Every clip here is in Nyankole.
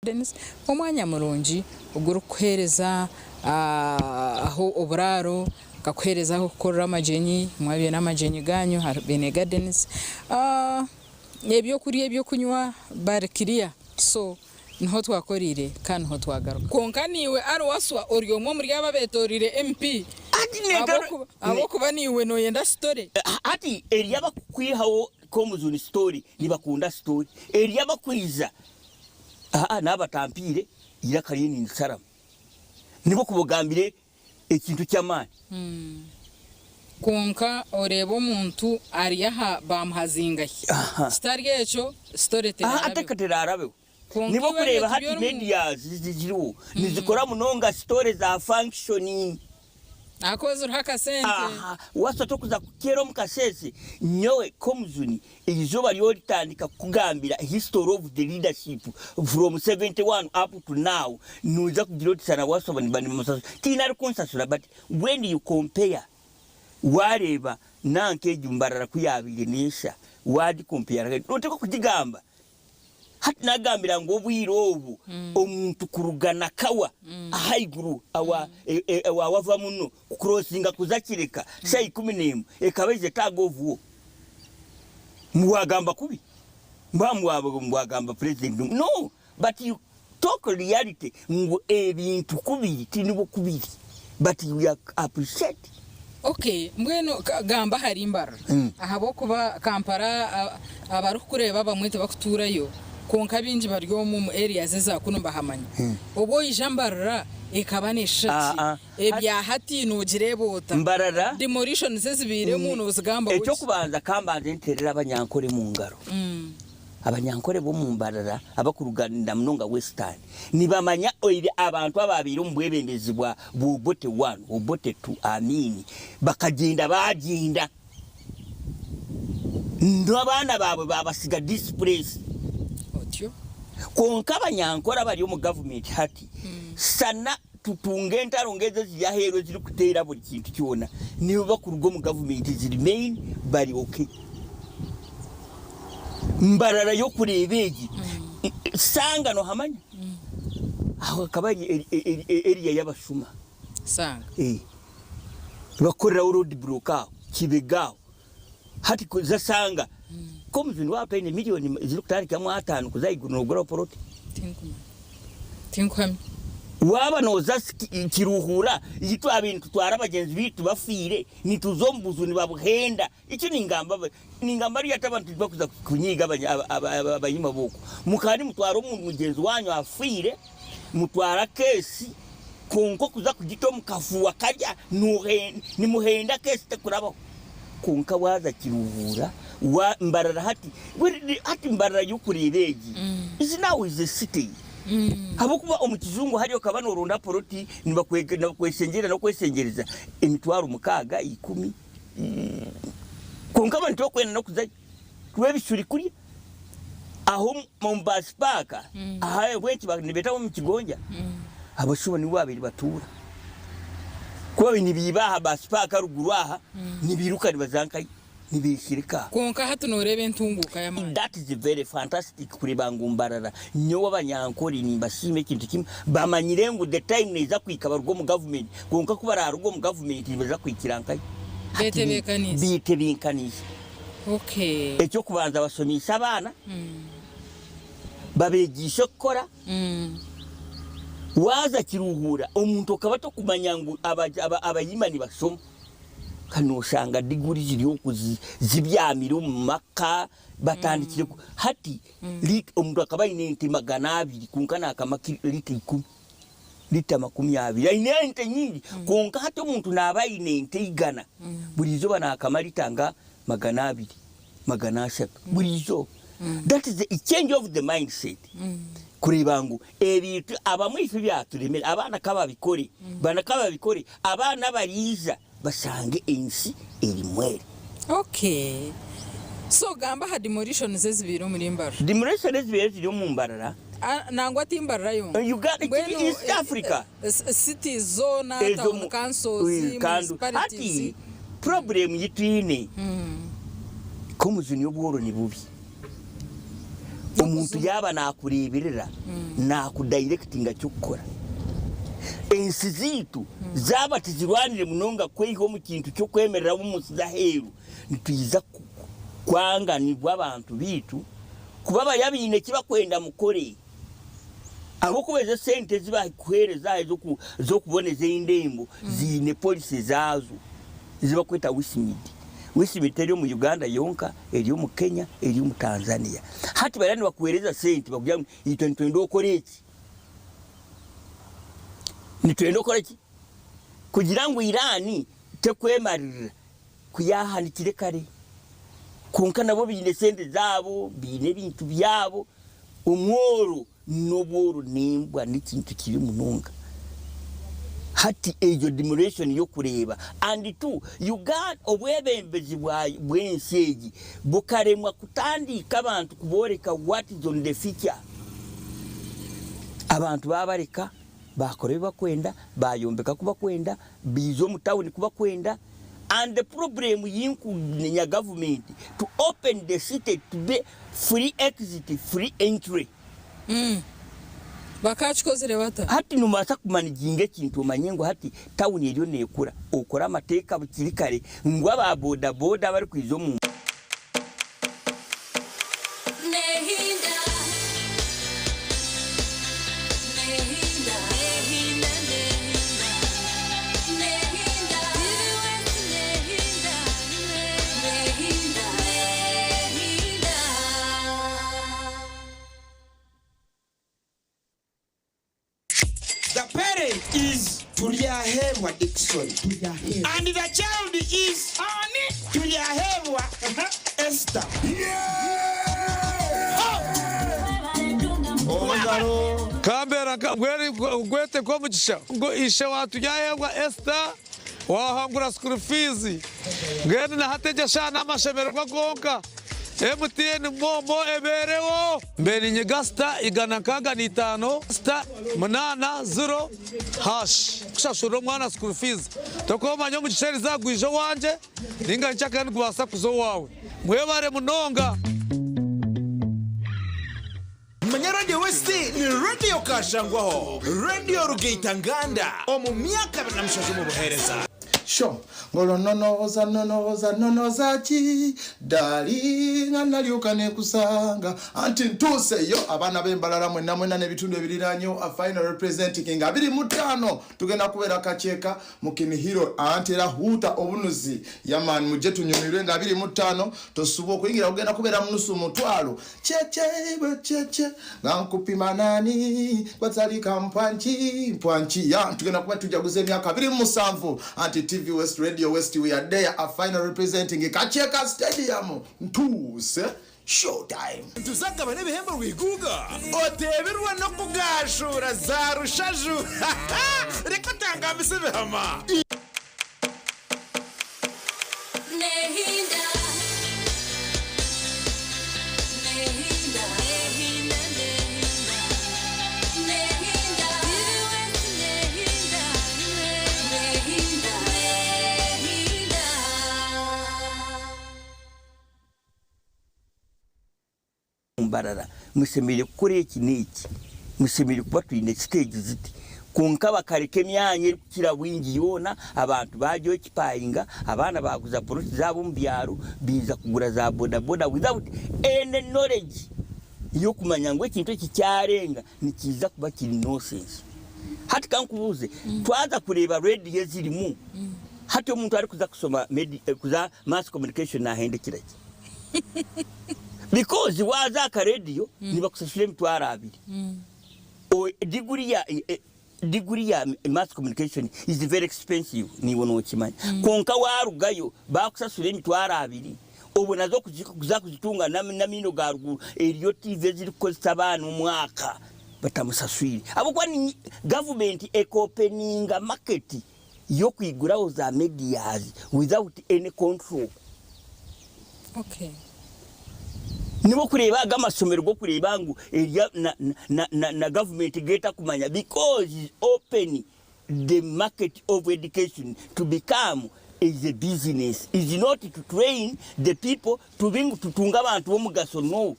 Gardens, omwanya murungi ogurikukuheereza ahu oburaaro, bakakuheereza ah'okukorera amagyenyi, mwabaire n'amagyenyi gaanyu baine gardens, ebyokurya ebyokunywa bari clear so niho twakoreire kandi niho twagaruka. Kwonka naiwe Ali Waswa ori omwe omuri abo abetoreire MP ahabw'okuba naiwe noyenda story. Hati eriyo abakukwihaho Komuzuni story nibakunda story eriyo abakwiza Aa naaba atampiire eiraka rye nindisharamu. Nibwo kuba ogambire ekintu ky'amaani. Kwonka oreeba omuntu ari aha baamuha zingahi? Kitari ekyo story Aa teraarabeho. Teraarabeho. Kwonka Nibwo iwe kureeba ebyo hati tibyo orimu. medias ziriho nizikora munonga story za function. Ahakuba ziriho akasente. Aha, waza tokuza kukyera omu kasheeshe, nyowe Komuzuni eizooba ryoritandika kukugambira history of the leadership from 71 up to now, noija kugira oti shana wasoba niba nibamusasura. Tihaine arikunsasura but when you compare wareeba nanka egyo Mbarara kuyabaire nesha wagi compare noteekwa kugigamba. Hati nagambira ngu obwire obu omuntu kuruga Nakawa ahaiguru awa wava muno kukurosinga kuza Kireka shaaha 11 ekaba is a tug of war. Mbu wagamba kubi? Mbu wagamba president no but you talk reality ngu ebintu kubiri tinibwo kubiri but we appreciate. Ok mbwenu gamba ahari Mbarara ahabw'okuba Kampala abarikukureeba abamwe tibakutuurayo kwonka baingi bari omu omu areas eza kunu nibahamanya. Obu oija Mbarara ekaba neshusha ki? Ebya hati nogireeba ota? Mbarara Demolitions ezibairemu nozigambaho ki? Eky'okubanza kambanze nteerere Abanyankore mu ngaro. Abanyankore b'omu Mbarara abakuruga na munonga Western nibamanya ebi abantu abaabaire omu bwebembezi bwa Obote one, Obote two, Amin bakagyenda baagyenda n'abaana baabwe baabasiga displace. Otyo. Kwonka Abanyankore abari omu gavumenti hati shana tutunge entaro nk'ezo eziri aheeru ezirikuteera buri kintu kyona, nibo bakuruga omu gavumenti ziri main bari ok. Mbarara y'okureeba egi Sanga nohamanya? Aho hakaba hari area y'abashuma. Sanga. Nibakukoreraho road block aho Kibega aho. Hati kuza Sanga nk'omujuni waaba otaine million ezirikutandikiramu ataano kuza ahaiguru noguraho poloti? Tinkumanya. Tinkuhamya. Waaba nooza Kiruhura, ei twabaire nitutwara bagyenzi baitu bafiire, nituza omu buju nibabuhenda. Eki ningamba, ningamba ruri ati abantu tibakuza kunyiiga abahima b'okwo. Mukaba nimutwara omuntu mugyenzi wanyu afiire, mutwara keesi, kwonka okuza kugita omu kafuuha karya, nimuhenda keesi tekurabaho. Kwonka waaza Kiruhura, wa Mbarara hati, hati Mbarara y'okureeba egi, is now is a city. Ahabw'okuba omu kijungu hariya okaba nooronda poloti nibakweshengyerera n'okweshengyereza emitwaro mukaaga, ikumi. Kwonka abantu tibakwenda n'okuzayo rw'ebishuri kurya aho omu bus park ahabw'enki nibeeta omu kigonja abashuba nibo baabaire batuura. Ku baabaire nibiiba aha bus park aharuguru aha nibiiruka nibaza nkahi nibeeshereka aho. Kwonka hati nooreeba entunguuka y'amaani. That is very fantastic kureeba ngu Mbarara nyowe abanyankore nimbasiima ekintu kimwe bamanyire ngu the time neeza kuhika baruge omu government Kwonka ku baraaruga omu gavumenti nibaza kuhikira nkahi? Hati Beetebeekaniise. beetebeekaniise. Okay. Eky'okubanza bashomeise abaana, babeegyeise okukora. Waaza Kiruhura omuntu okaba tokumanya ngu abayima nibashoma, kandi nooshanga diguri ziri okwo zibyamire omu maka, batandikire hati omuntu akaba aine ente 200 kwonka naakama liita ikumi. lita 20. Aine ente nyingi, kwonka hati omuntu naaba aine ente igana, buri izooba naakama lita nka 200, 300 buri izooba. That is a change of the mindset. Kureeba ngu ebintu abamwe itwe byaturemera, abaana ka babikore, abaana ka babikore, abaana abariija bashange ensi eri mwere. Okay. So gamba aha demolitions ezibaire omuri Mbarara. Demolition ezibaire ziri omu Mbarara. Nangwa ti Mbarara yonka. Uganda, Mbwenu East Africa. Cities zoona, town councils, municipalities. Hati problem yi twine, komujuni obworo ni bubi. Omuntu yaaba naakureeberera, naakudayirekitinga ky'okukora. Ensi zaitu zaaba tizirwanire munonga kweiha omu kintu ky'okwemereraho omu nsi z'aheeru, nitwija kwanganibwa abantu baitu kuba bari abaine eki barikwenda mukore. Ahabw'okuba ezo esente ezi barikuheereza aha ez'okuboneza endembo ziine polisi zaazo ezi barikweta WISMID. WISMID teri omu Uganda yonka, eri omu Kenya, eri omu Tanzania. Hati bariya nibakuheereza sente bakugira ngu itwe nitwenda okore eki, nitwenda okore ki? Kugira ngu Iran tekwemaririra Ku yaahanikire kare. Kwonka nabo baine sente zaabo, baine ebintu byabo. Omworo n'obworo n'embwa n'ekintu kibi munonga. Hati egyo demolition y'okureeba and two, Uganda obwebembezi bw'ensi egi bukaremwa kutandiika abantu kubooreka what is on the future. Abantu baabareka baakora ebi bakwenda, baayombeka ku bakwenda, Baija omu town kubakwenda and the problem yinkunenya government to open the city to be free exit free entry. Bakakikozire bata? Hati nobaasa kumanaginga ekintu omanye ngu hati town eriyo nekura okore amateeka bukiri kare ngu aba boda boda abarikwija omu. The parent is Turyaheebwa Dickson and the child is Turyaheebwa Esther. Kambeera mbwenu nkwete nk'omugisha ngu ishe wa Turyaheebwa Esther waahangura school fees mbwenu na hati egyo eshaaha n'amashemererwa gonka. MTN MoMo ebeereho. Mbe ninyiga sita 165 *80# kushashurira omwana school fees. Tokumanya omugisha eriza gwija owangye ninga nkyakare nigubaasa kuza owaawe. Mwebare munonga. Manya Radio West ni Radio Kashangwaho, Radio Rugaita Nganda omu myaka 27 omu buheereza. Sho, Ngolwo nonooza nonooza nonooza ki Darling nga nalyoka nekusanga Anti ntuuse yo abaana b'e Mbarara mwenna mwenna n'ebitundu ebiriraanyewo A final representing nga 25 tugenda kubeera Kakyeka mu Kinihiro Anti era huuta obunuzi Yeah man mujje tunyumirwe nga 25 tosubwa okuyingira kugenda kubeera munusu mutwalo Cheche bwe cheche nga nkupima nani gwatalika mpwanki mpwanki ya tugenda kuba tujaguza emyaka 27 anti TV West Radio West we are there a final representing Kakyeka Stadium ntuuse show time. Nituzagaba n'ebihembo rwiguga oteebirwe n'okugaashuura za rushaju Reka otangambise ebihama. Mbarara, mushemereire kukora eki n'eki, mushemereire kuba twine siteegi ziti. Kwonka bakareka emyanya erikukira bwingi yoona, abantu baagyokipaayinga, abaana baaguza poloti zaabo omu byaro, baija kugura za bodaboda without any knowledge y'okumanya ngu ekintu eki kyarenga nikiija kuba kiri nonsense. Hati ka nkubuuze, twaza kureeba rediyo ezirimu, hati omuntu arikuza kushoma kuza mass communication naahendekera ki? Because waaza aha karediyo nibakushashura emitwaro abiri. Diguri ya diguri ya mass communication is very expensive naiwe nookimanya. Kwonka waarugayo baakushashura emitwaro abiri, obwo nazo kuza kuzitunga n'amaino ga ruguru eriyo tiivi ezirikukozesa abaana omwaka batamushashwire. Ahabw'okuba gavumenti eka openinga market y'okwiguraho za medias without any control. Okay. Nibo kureeba aga amasomero g'okureeba ngu erya na, na, na, na government getakumanya because is open the market of education to become is a business is not to train the people to be ngu tutunge abantu b'omugasho no.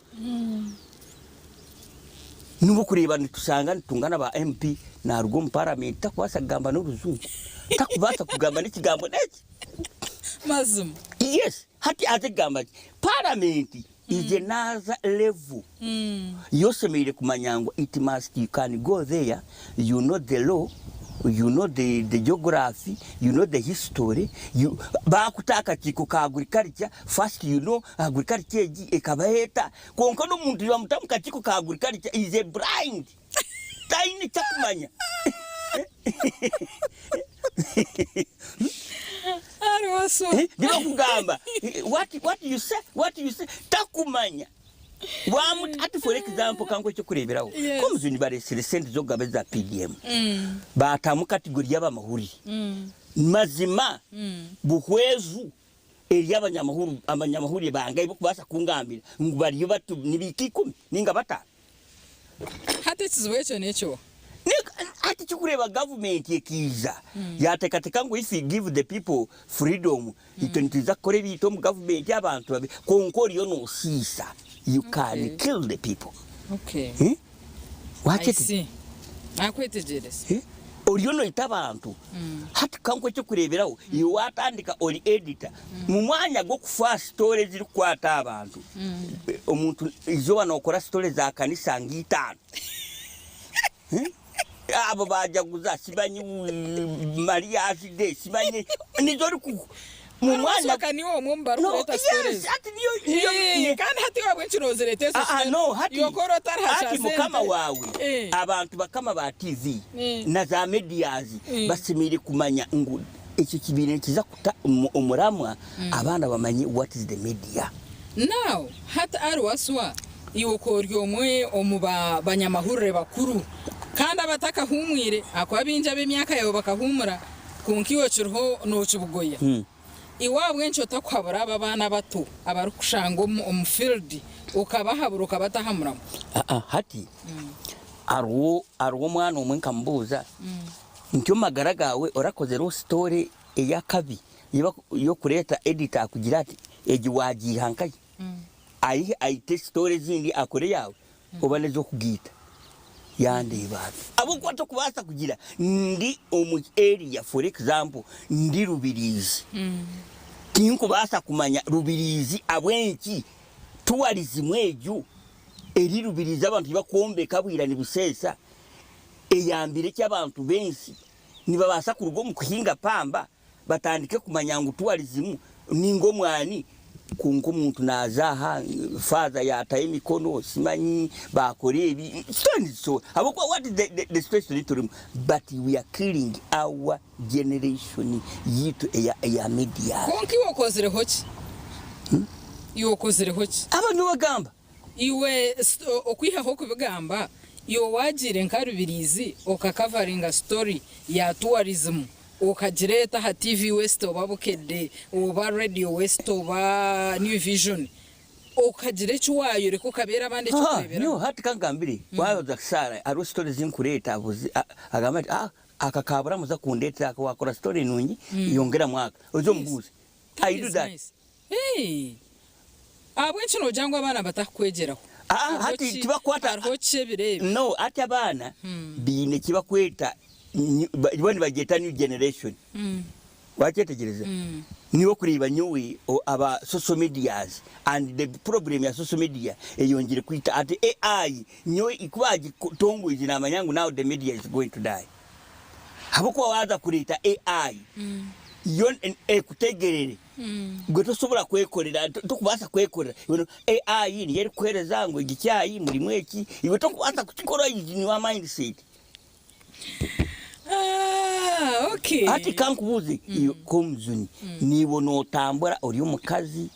Niwe orikureeba nitushanga nitungana ba MP naruga omu parliament takubaasa kugamba n'orujungu, takubaasa kugamba n'ekigambo n'eki. Mazima. Yes, hati aze kugamba ki? Parliament is another level. Yo oshemereire kumanya ngu it must you can go there, you know the law, you know the, the geography, you know the history, you, baakuta aha kakiiko ka agriculture, first you know agriculture egi ekabaho eta, Kwonka n'omuntu nibamuta omu kakiiko ka agriculture is a blind taine kyakumanya. Ariho Nibakugamba what what you say what you say takumanya. Wamuta hati for example kankuhe ekyokureberaho Yes. Komuzuni baresire sente z'okugaba eza PDM batamu category y'abamahurire mazima Buhweju Eriyo abanyamahuru abanyamahurire bangahi bokubaasa kungambira ngu bariyo batu nibaika ikumi ninga batano? Hati ekizibu ekyo n'ekyoha? Hati kikureeba gavumenti ekaija yateekateeka ngu if we give the people freedom itwe nitwija kukora ebiitu omu gavumenti abantu babe kwonka oriyo nooshiisha you can kill the people. Okay. Eh? I Wakyete- see. Nakwetegyereza. Eh? Oriyo noita abantu. Hati kankuhe ekyokureeberaho, iwe waatandika ori editor, mu mwanya gw'okufa aha story ezirikukwata aha bantu, omuntu eizooba nookora story za kanisa nka itaano. Eh? Abo baajaguza simanyi Maria's day, simanyi nizo oriku mu mwanya Arikushaka niwe omwe omu No, barikureeta stories. yes, hati niyo niyo Eh, kandi hati iwe ahabw'enki noozireeta ezo Ah, ah, stories? no, hati, Iwe okora otariha hati kya sente. mukama waawe Eh. abantu bakama ba TV Eh. na za medias Eh. bashemereire kumanya ngu ekyo kibiire nikiza kuta omu- omuramwa abaana bamanye what is the media. Now hati Ari Waswa iwe okaba ori omwe omu ba banyamahurire bakuru kandi abatakahumwire ahakuba baingi ab'emyaka yaawe bakahumura kwonka iwe okiriho nokibugoya. Iwe ahabw'enki otakuhabura abo abaana abato abarikukushanga omu field okabahabura okabata aha muramwa? Aa hati hariho hariho omwana omwe nkamubuuza nti omu magara gaawe orakozireho story ey'akabi y'okureeta editor akugira ati egi waagiiha nkahi? Aihe aite story ezindi akore eyaawe oba n'ez'okugiita? Yandeeba ati. Ahabw'okuba tokubaasa kugira ndi omu area for example ndi Rubirizi tinkubaasa kumanya Rubirizi ahabw'enki tourism egyo eri Rubirizi abantu tibakwombeka bwira nibuseesa eyambire ki abantu b'ensi nibabaasa kuruga omu kuhinga pamba batandike kumanya ngu tourism ninga omwani kwonka omuntu naaza aha faaza yaataho emikono simanyi baakora ebi so ahabw'okuba what is the, the, the situation ei turimu but we are killing our generation yaitu eya, eya media. Kwonka iwe okozireho ki? Iwe okozireho ki? Aba nibagamba. Iwe okwihaho okubigamba, iwe waagiire nka Rubiriizi okakavaringa story ya tourism okagireeta aha TV West oba Bukedde oba Radio West oba New Vision okagira eki waayoreka okabeera abandi Ah, eky'okureeberaho. nyowe hati kangambire waaza Sarah hariho story ezi nkureeta agamba ati ah aka kabura muza kundeetera aka waakora story nungi yongeramu aka oze omubuuze. That I do is that. nice. Hey! Ahabw'enki noogira ngu abaana batakukwegyeraho? Ah, Hariho hati ki- tibakwata hariho ki ebiro ebi? no hati abaana baine eki bakweta new- ba- bo nibagyeta new generation wakyetegyereza niwe okureeba nyowe o- aba social medias and the problem ya social media eyongyire kwita ati AI nyowe ku bagitongweize namanya ngu now the media is going to die Ahabw'okuba waaza kureeta AI yo ekutegerere, gwe tosobola kwekorera, tokubaasa kwekorera. AI niyo erikukuheereza ngu egi chai murimu eki, iwe tokubaasa kukikora in your mindset. Hati kankubuuze iwe nk'omujuni, naiwe nootambura ori omukazi,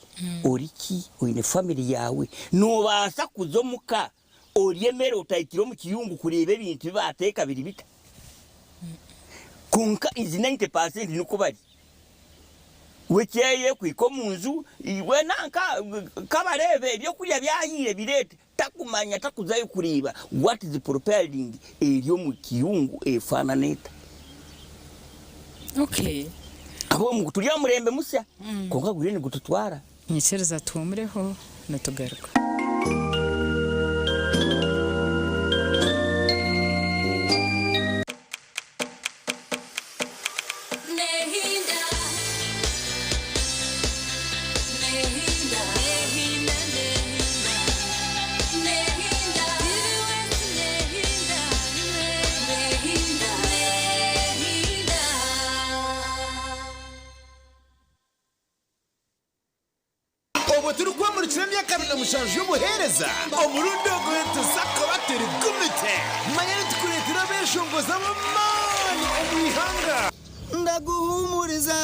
ori ki, oine family yaawe, noobaasa kuza omuka Orye emere otahikire omu kiyungu kureeba ebintu ebi baateeka biri bita. Kwonka izi 90% nikwo bari. We kyeye kuhika omu nju, we nanka kabareebe ebyokurya byahiire bireete, takumanya takuzayo kureeba what is preparing eri omu kiyungu efaanana eta. Okay. Ahabw'okuba turi aha murembe musya kwonka guriyo nigututwara. Nyikiriza tuhumureho nitugaruka. 27 y'obuheereza, omurundi ogu nituza kuba turi gumite. Manya nitukureetera abeeshongozi ab'amaani omu ihanga. Ndaguhumuriza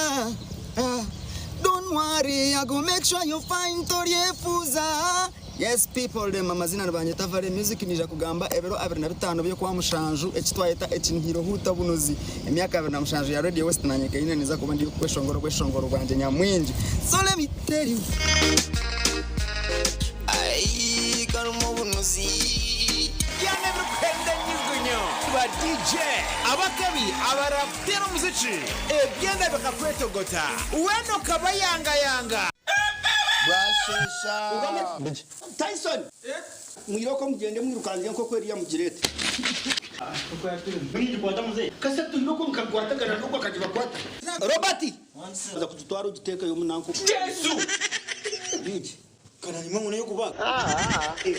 Don't worry I go make sure you fine Toryefuuza Yes people dem amazina nibanyeta Vale Music Naija kugamba ebiro 25 by'okwamushanju eki twayeta ekinihiro huuta bunuzi Emyaka 27 ya Radio West nanye kenyine ninza kuba ndi kweshongora obweshongoro bwangye nyamwingi So let me tell you Aii karimu obunuzi. Byana ebirikuhenda nyugunyu, ba DJ abakabi abarakuteera omuziki ebyanda bikakwetogota weena okabayangayanga. Bwasheesha. Tyson, mwirooko mugyende mwirukanzye enkoko eriya mugireete. Kasatu iroko mukakwatagana n'ogwo akagibakwata. Robert! Oza kugitwara ogiteekeyo omu nanka Bigi.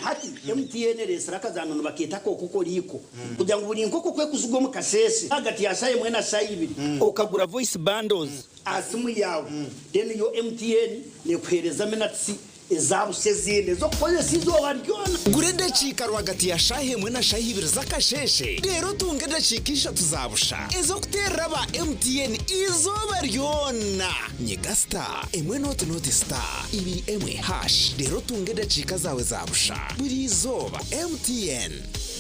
Hati MTN ereetsire akazaano nibakeeta ak'okokoriiko kugira ngu buri nkoko ku erikuzigwa omu kasheeshe ahagati ya shaaha emwe na shaaha ibiri okagura voice bundles aha simu yaawe then yo MTN neekuheereza minutes eza busha ezindi ez'okukozesa eizooba ryona. Gura edakiika rwagati ya shaaha emwe na shaaha ibiri z'akasheeshe reero otunge edakiika ishatu za busha ez'okuteerera aba MTN eizooba ryona. Nyiga star emwe nooti nooti star ibiri emwe hash reero otunge edakiika zaawe za busha buri izooba. MTN,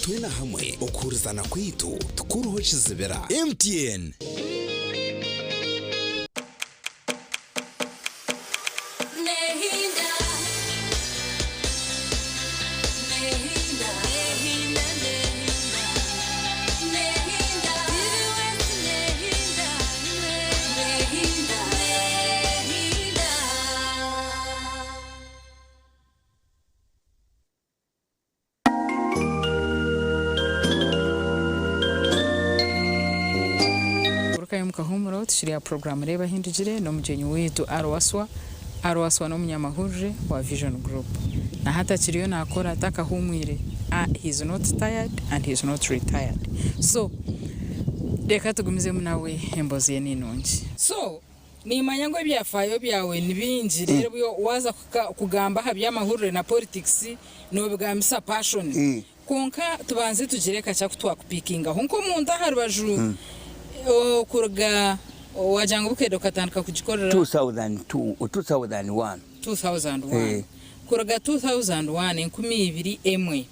twena hamwe okuhurizana kwaitu tikuruho kizibira. MTN. Tugarukayo omu kahuumuro tukiri aha puroguraamu Reeba Ahindugire n'omugyenyi waitu Arwaswa. Arwaswa n'omunyamahurire wa Vision Group. Na hati akiriyo naakora takahuumwire. He is not tired and he is not retired. So reka tugumizemu nawe emboozi ye ni nungi. So Nimanya ngu ebyafaayo byawe ni bingi reero byo waaza kugamba aha by'amahurire na politics noobigambisa passion. Kwonka tubanze tugire kakye aku twakupikingaho nk'omuntu aha rubaju okuruga waagira ngu Bukedde okatandika kugikorera. 2002, 2001. 2001. Kuruga 2001, 2001,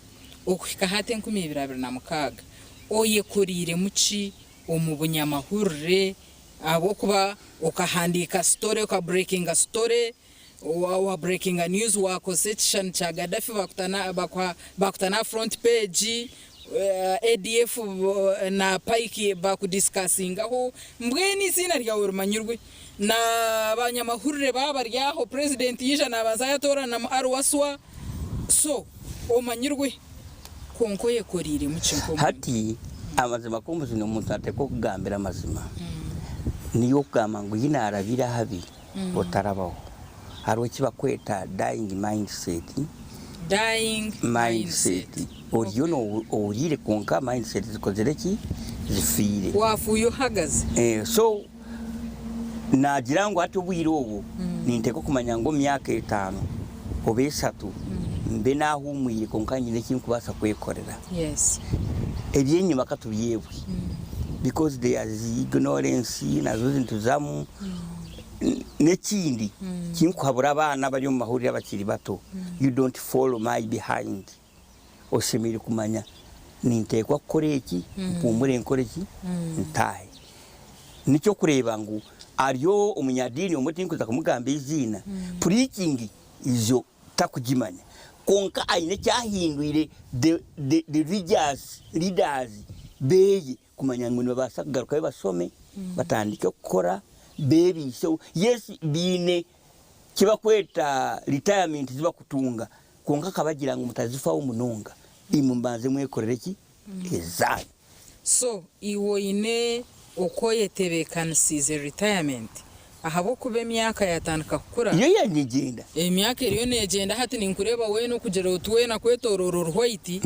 okuhika hati 2026, oyekoriiremu ki omu bunyamahurire? Ahabw'okuba okahandiika story, oka breakinga story, wa breakinga news, wakozesa ekishushani kya Gaddafi bakuta n'aha front page, ADF na Pike bakudiscussingaho, mbwenu eiziina ryawe rimanyirwe. Na banyamahurire baaba bari aho, president yaija nabanza yatooranamu Arwaswa, so omanyirwe. Kwonka oyekoriiremu ki nk'omuntu? Hati amazima k'omuzini omuntu nateekwa okugambira amazima niyo okugamba ngu yi narabire ahabi otarabaho hariho eki bakweta dying mindset Dying mindset mindset. oriyo ohuriire kwonka mindset zikozire ki zifiire. Wafuuye ohagaze. So nagira ngu hati obwire obu ninteekwa kumanya ngu omu myaka etaano oba eshatu mbe nahuumwire kwonka nyine eki ndikubaasa kwekorera. Eby'enyima ka tubyebwe because there is ignorance nazo nituzamu. N'ekindi kinkuhabura abaana abari omu mahurire abakiri bato, you don't follow my behind. Oshemereire kumanya ninteekwa kukora eki, mpuumure nkore ki, ntaahe. N'eky'okureeba ngu ariyo omunyadiini omwe tinkuza kumugamba eiziina, preaching ijo takugimanya kwonka aine eki ahindwire the the religious leaders beye kumanya ngu nibabaasa kugarukayo bashome, batandike kukora, beebaiseho. Yes baine eki barikweta retirement ezi barikutunga kwonka akabagira ngu mutazifaho munonga, imwe mubanze mwekorere ki? Ezaanyu. So iwe oine oku oyetebeekanisiize retirement ahabw'okuba emyaka yatandika kukura. Yo yanyegyenda. Emyaka eriyo neegyenda hati ninkureeba weena okugira oti weena kwetoroora ori white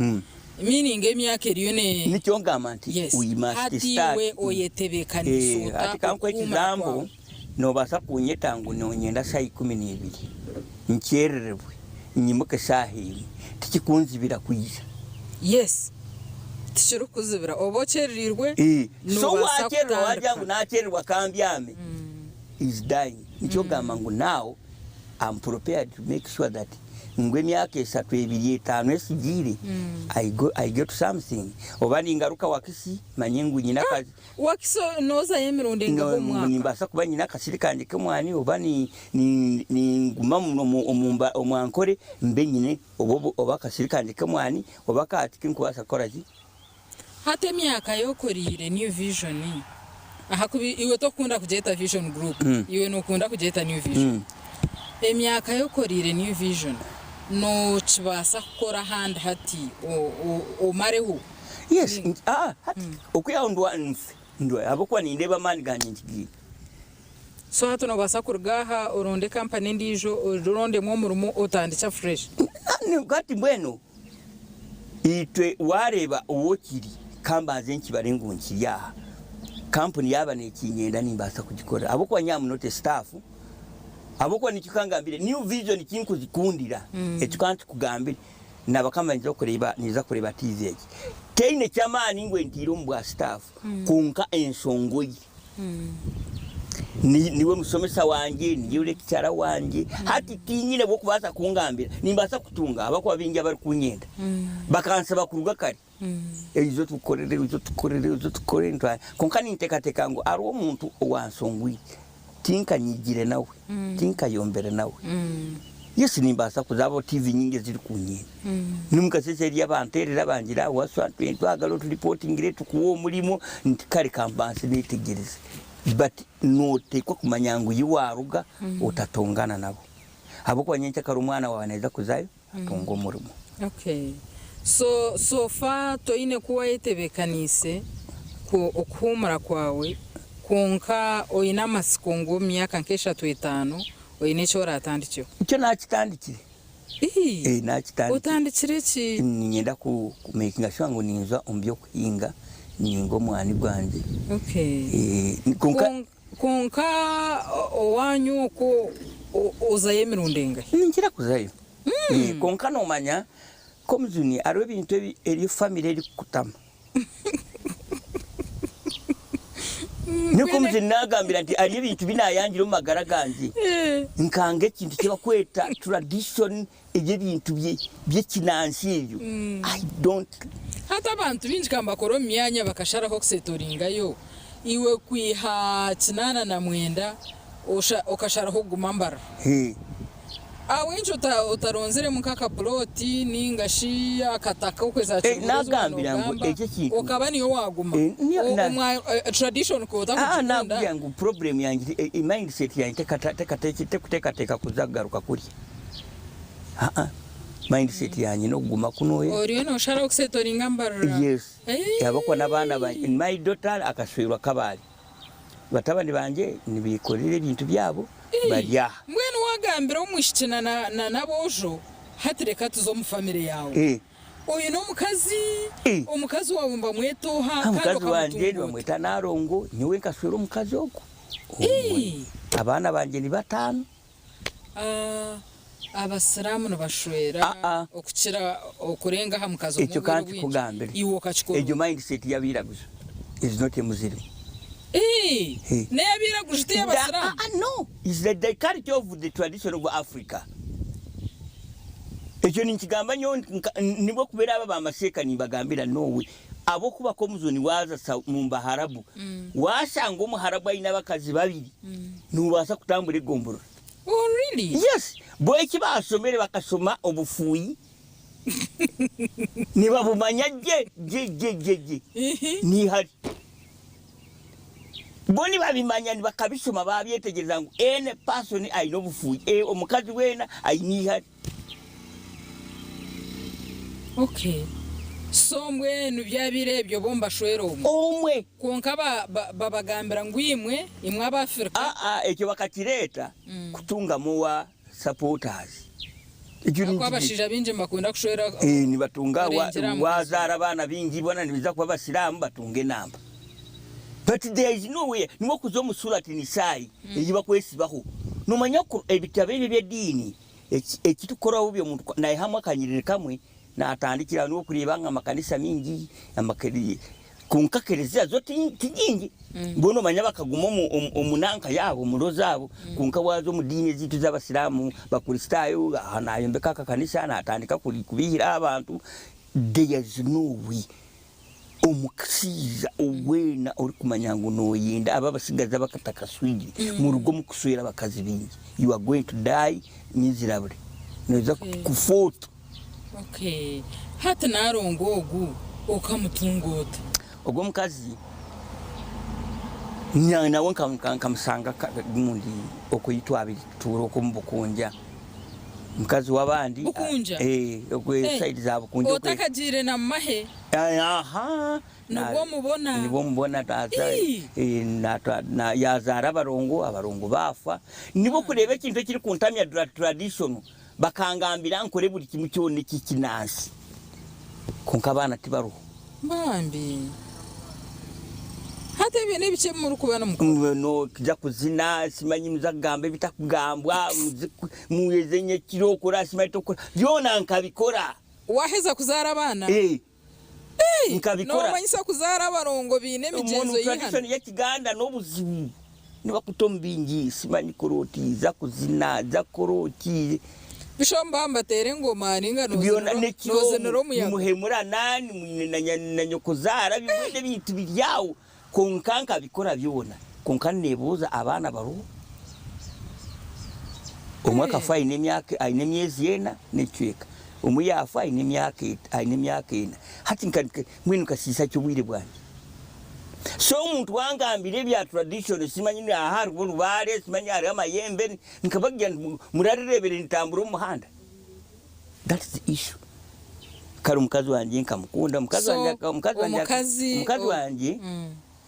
meaning emyaka eriyo ne. Nikyo ngamba nti Yes. we must Hati start. iwe oyetebeekaniise Eh, ota hati kankuhe okuhuumura ekizambo kwawe? nobaasa kunyeta ngu nonyenda shaaha 12 nkyerererwe. nyimuke eshaaha emwe tikikunzibira kwija. Yes tikirikukuzibira oba okyerereirwe So nobaasa wakyererwa wagira kutandika. ngu nakyererwa kambyame is dying nikyo ogamba ngu now am prepared to make sure that ngu emyaka eshatu ebiri etaano esigiire I go I get something oba ningaruka Wakisi manye ngu nyine akazi Wakiso nozayo emirundi engahi omu mwaka? Nimbaasa kuba nyine akasiri kangye k'omwani oba ninguma omu Ankore mbe nyine oba akasiri kangye k'omwani oba akahati kinkubaasa kukora ki? Hati emyaka y'okoriire New Vision ahakuba iwe tokukunda kugyeta Vision Group, iwe nokunda kugyeta New Vision. Emyaka y'okoriire New Vision nokibaasa kukora ahandi hati omareho? Yes, ah, hati okwihaho ndwa nfe ndwa ahabw'okuba nindeeba amaani gangye nkigiine. So hati nobaasa kuruga aha oronde company endiijo orondemu omurimo otandikye afresh? Hati mbwenu itwe wareeba ou okiri kambanze nkibare ngu nkiri aha kampuni yaaba nekinyenda nimbaasa kugikorera ahabw'okuba nyowe am not a staff ahabw'okuba nikyo kangambire new vision kinkuzikundira ekyo kankikugambire Nabakama ninza kureeba ninza kureeba TV egi. Teine ky'amaani ngu entiire omu bwa staff kwonka enshongoire. Ni niwe mushomesa wangye, niwe lecturer wangye. Hati tinyine bw'okubaasa kungambira. Nimbaasa kutunga ahabw'okuba baingi abarikunyenda. Bakansaba kuruga kare. Oije otukorere, oije otukorere, oije otukorere ntware. Kwonka ninteekateeka ngu hariho omuntu owanshongwire. Tinkanyigire nawe, tinkayombire nawe. Yes nimbaasa kuza hariho TV nyingi ezirikunyenda. N'omu kasheeshe hariyo abanteerera bangira waswa nitwagara oturipotingire tukuhe omurimo nti kare kambanze neetegyereze. But nooteekwa kumanya ngu yi waaruga otatongana nabo. Ahabw'okuba nyencakare omwana waawe naija kuzayo atunge omurimo. Okay. So so far toine ku wayetebekaniise ku okuhuumura kwawe kwonka oine amatsiko ngu omu myaka nk'eshatu etaano oine eki oratandikyeho? Nikyo naakitandikire. Ii, Eh, naakitandikire. Otandikire ki? Niinyenda ku ku makinga sure ngu ninza omu by'okuhinga, ninga omwani gwangye. Okay. Eh, kwonka. Kwonka owaanyu okwo ozayo emirundi engahi? Ninkira kuzayo. Kwonka noomanya nk'omujuni hariho ebintu ebi eriyo famire erikukutama. Nikwo omujuni naagambira nti hariyo ebintu bi naayangire omu magara gangye. Nkanga ekintu eki barikweta tradition eby'ebintu by'ekinansi ebyo. I don't. Hati abantu baingi ka nibakora omu myanya bakasharaho kusetoringayo, iwe kwiha 89 okasharaho kuguma Mbarara. Ahabw'enki otaronziremu nk'akapuloti ninga shi akataka okweza Kiburozi waaba Nagambira ngu nogamba ekyo ekintu okaba niyo waaguma? Tradition ku otakugikunda. Nakubwira ngu problem yangye, mindset yangye tekuteekateeka kuza kugaruka kurya. Aa mindset yangye n'okuguma kunuya. Oriyo nosharaho kusetoringa Mbarara. Yes. Ahabw'okuba n'abaana bangye, my daughter akashwerwa Kabale. Batabani bangye nibekorera ebintu byabo bari aha. Mbwenu wagambira omwishiki na n'aboojo hati reka tuze omu family yaawe. Oine omukazi? Omukazi waawe nibamweta oha kandi Omukazi wangye okamutunga ota? nibamweta Nalongo, nyowe nkashwera omukazi ogwo omwe. Abaana bangye ni bataano. Abasiraamu nibashwera okukira okurenga aha mukazi omwe Ekyo obwire obwingi. kankikugambire. Iwe okakikora Egyo ota? mindset y'abairaguju is not a Muslim. Ii, N'ey'abairaguju ti ey'abasiraamu? No, is the culture of the tradition of Africa. Ekyo ninkigamba nyowe nibwo kubeera aba bamaseeka nimbagambira no way. Ahabw'okuba k'omujuni waaza omu Baharabu, waashanga Omuharabu aine abakazi babiri, noobaasa kutambura egomborora. Oh really? Yes! Bo eki baashomire bakashoma obufuuyi, nibabumanya gye gye gye gye gye. N'eihari. Bo nibabimanya bakabishoma baabyetegyereza ngu any person aine obufuuyi, omukazi weena aine eihari. Okay. So mbwenu byabaire ebyo bo nibashwera omwe. Omwe. Kwonka ba, ba, babagambira ngu imwe, imwe Abafirika. Aa, ekyo bakakireeta kutunga more supporters. Ekyo Ahakuba abashaija baingi nibakunda kushwera Eh, nibatunga wa, orengyera aha mukazi wazaara abaana baingi boona nibaija kuba Abasiraamu batunge enamba. But there is no way, niwe okuza omu Surat Nisaai ei bakwesibaho. Noomanya ku ebitabo ebyo eby'ediini. Eki ekirikukora bubi omuntu ku naihamu akanyiriri kamwe natandikira aho niwe orikureeba ngu amakanisa maingi amakeri kwonka kereziya zo ti ti nyingi mbwenu nomanya bakaguma omu omu omu nanka yaabo omu law zaabo kwonka waaza omu diini ezaitu ez'abasiraamu, bakurisitaayo aha nayombeka akakanisa natandika kuri kubiihiraho abantu there is no way Omushaija weena orikumanya ngu noyenda abo abatsigazi abatakaswire muruge omu kuswera abakazi baingi you are going to die miserably noija kufa otyo. Okay hati narongo ogu okamutunga ota? Ogwo omukazi nawe nkamusanga omundi okwo ei twabire nitutuura okwo omu Bukunja. Mukazi w'abandi. Bukunja? Eh, okwe Eh, side za Bukunja okwe. Otakagiire na mumahe? Eh, aha. Nibwo omubona? Nibwo mubona tata. Ii. Eh, natwa na yazaara abarongo, abarongo baafa. Nibwo kureeba ekintu ekiri kuntamya dra traditional. Bakangambira nkore buri kimwe kyona eky'ekinansi. Kwonka abaana tibariho. Bambi. Hati ebyo n'ebiki ebi murikuba nimukora? Noija kuzina, simanyi muza kugamba ebitakugambwa, muze muheze nyekiro okora simanyi tokora, byona nkabikora. Waheza kuzaara abaana? Eh. Nkabikora. Nomanyisa kuzaara abarongo baine emigyenzo Omu y'eihano? tradition y'ekiganda n'obuzibu. Nibakuta omu bingi, simanyi kora oti, za kuzina, za kukora oti. Bishomba nibateera engoma ninga Byona n'ekiro nozinira omuyaga. nimuhemurana na nyokozaara mbwenu ebintu biri aho kwonka nkabikora byona kwonka ninebuuza abaana bariho? Omwe akafa aine emyaka aine emyezi ena n'ekicweka, omwe yaafa aine emyaka aine emyaka ena. Hati mbwenu nkasiisa ki obwire bwangye? So omuntu wangambira ebya tradition simanyi aha hariho orubaare simanyi hariho amayembe nkabagira nti murarirebere nitambura omu muhanda that is the issue kare omukazi wangye nkamukunda omukazi So, wangye omukazi wangye omukazi omukazi o- wangye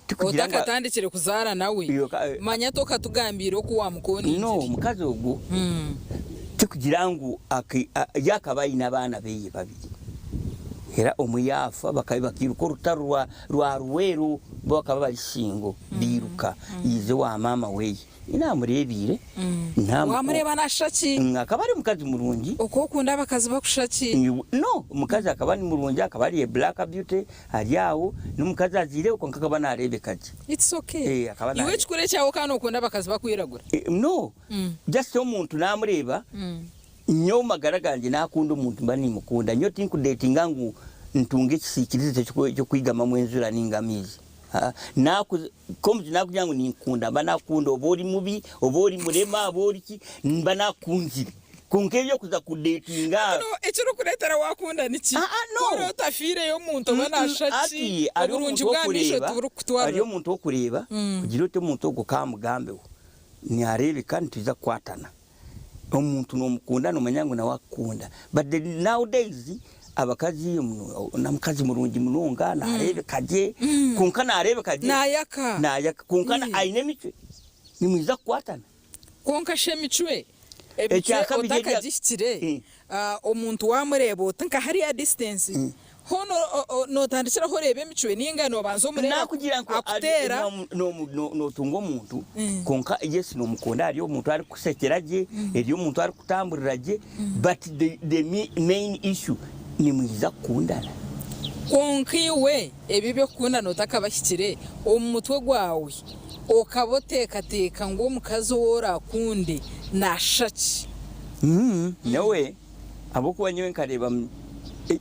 tikugira ngu Otakatandikire kuzaara nawe, Iyo ka- manya tokatugambiire oku no wamukoningire. omukazi ogwo tikugira ngu aki- a- ye akaba aine abaana beye babiri era omwe yaafa baka- bakairuka orutaro rwa rwa Luweero bo bakaba bari single bairuka yiija owa maama weye. Naamureebiire naamu Waamureeba naashusha ki? Akaba ari omukazi murungi. Oku okunda abakazi bakushusha ki? No, omukazi akaba ni murungi, akaba ari a black beauty, ari aho, n'omukazi aziireho kwonka akaba naareebeka gye. It's okay. Eh, akaba Iwe naareebeka. ekikuru ekyawe okaba nookunda abakazi bakwiragura? No, just omuntu naamureeba, nyowe omu magara gangye naakunda omuntu mba nimukunda. Nyowe tinkudeetinga ngu ntunge ekisiikirize ky'okwigamamu enjura nainga amaizi. Nk'omugi naakugira ngu ninkukunda, mba naakukunda oba ori mubi, oba ori murema, oba ori ki, mba naakukunzire. Kwonka eby'okuza kudeetinga. Hati ekirikureetera waakunda niki? No. Ku oraba otafiireyo omuntu oba naashusha ki, Hati hariho oburungi omuntu bw'aha maisho w'okureeba, tiburikukutwarira. hariho omuntu w'okureeba, kugira oti omuntu ogwo kaamugambeho, naareebeka nitwija kukwatana. Omuntu nomukunda nomanya ngu nawe akukunda but the nowadays abakazi nomukazi murungi munonga narebeka gye kwonka narebeka gye Nayaka. nayaka kwonka aine emicwe nimwiza kukwatana. Kwonka shi emicwe emicwe Ekyakabiri erya otakagihikire omuntu wamureeba oti nka hariya distance Hoona nootandikiraho oreeba emicwe nainga noobanza omureeba Nakugira ngu akuteera. Nootunga omuntu kwonka yes noomukunda hariyo omuntu arikukusekyera gye, hariyo omuntu arikukutamburira gye but the main issue nimwija kukundana. Kwonka iwe ebi eby'okukundana otakabahikire, omu mutwe gwawe okaba oteekateeka ngu omukazi ou oraakunde naashusha ki? Nyowe Ahabw'okuba nyowe nkareeba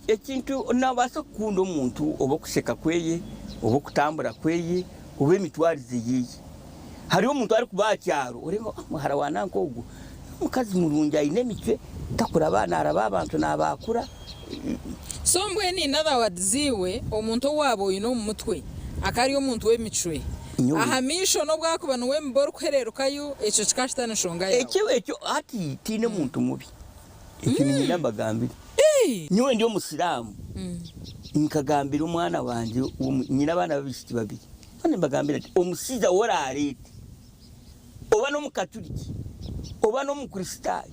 ekintu noobaasa kukunda omuntu oba okusheka kweye, oba okutambura kweye, oba emitwarize yeye. Hariho omuntu arikuba aha kyaro oreeba ngu muhara wa nanka ogu n'omukazi murungi aine emicwe, takuraba naaraba abantu naabaakura. So mbwenu in other words iwe omuntu ou waaba oine omu mutwe akaba ari omuntu w'emicwe, Nyowe. aha maisho n'obu akuba niwe mibi orikuhereerukayo ekyo kikaba kitari nshonga yaawe. Ekyo ekyo hati tihaine muntu mubi. Ekyo niinyenda mbagambire. Nyowe ndi Omusiraamu, nkagambira omwana wangye, nyine abaana b'abaishiki babiri, nkaba nimbagambira nti, omushaija ou oraareete, oba n'Omukaturiki, oba n'Omukristaayo,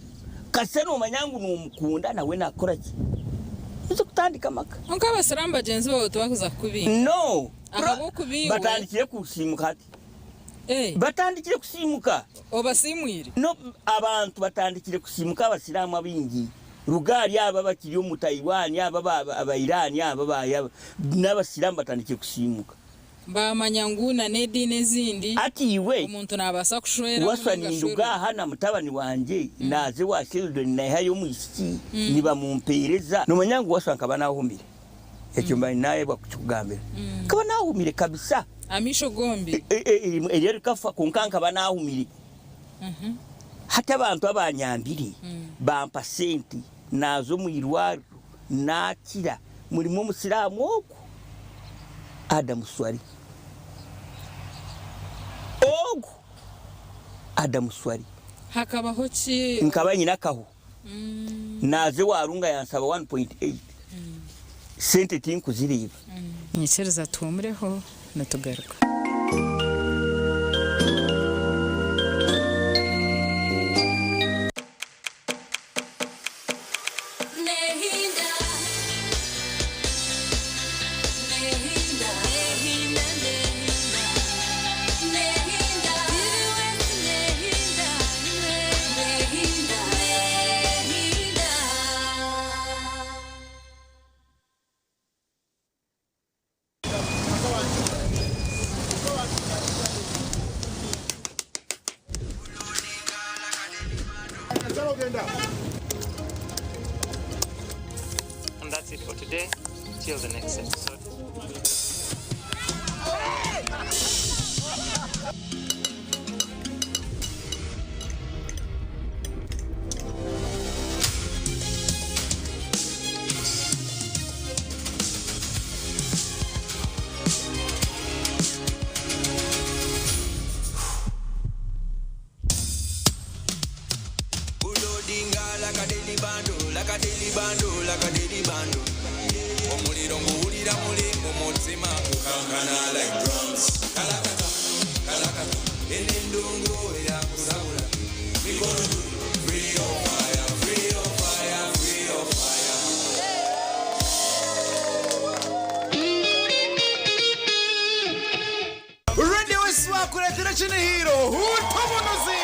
kasita noomanya ngu noomukunda, nawe naakukora ki? Oze kutandika amaka. Kwonka Abasiraamu bagyenzi baawe tibarikuza kukubinga. No! Ahabw'okuba iwe. Batandikire kusiimuka hati. Eh. Batandikire kusiimuka. Obasiimwire? No, abantu batandikire kusiimuka Abasiraamu abaingi. Ruga ahari abo abakiri omu Taiwan, abo aba, aba Iran, abo aba, aba, n'Abasiraamu batandikire kusiimuka. Baamanya ngu na n'ediini ezindi Hati iwe, omuntu naabaasa kushweramu Waswa nainga ninduga ashwerwe. aha na mutabani wangye naaza owa Sheldon naihayo omwishiki nibamumpeereza. Noomanya ngu Waswa nkaba naahumire. Ekyo mba naayebwa kukikugambira. Nkaba naahumire kabisa. Amaisho gombi. Eryo rikafa kwonka nkaba naahumire. Hati abantu abanyambire bampa sente naaza omu irwariro naakira. Murimu omusiraamu ogwo Adam Swali. Ogwo Adam Swali. Hakabaho ki? Nkaba nyine akahu. Naaza ewa Runga yansaba 1.8 sente tinkuzireeba. Nyikiriza tuhumureho nitugaruka. And that's it for today. Till the next episode. Radio West wakureetera ekinihiro Huuta Obunuzi!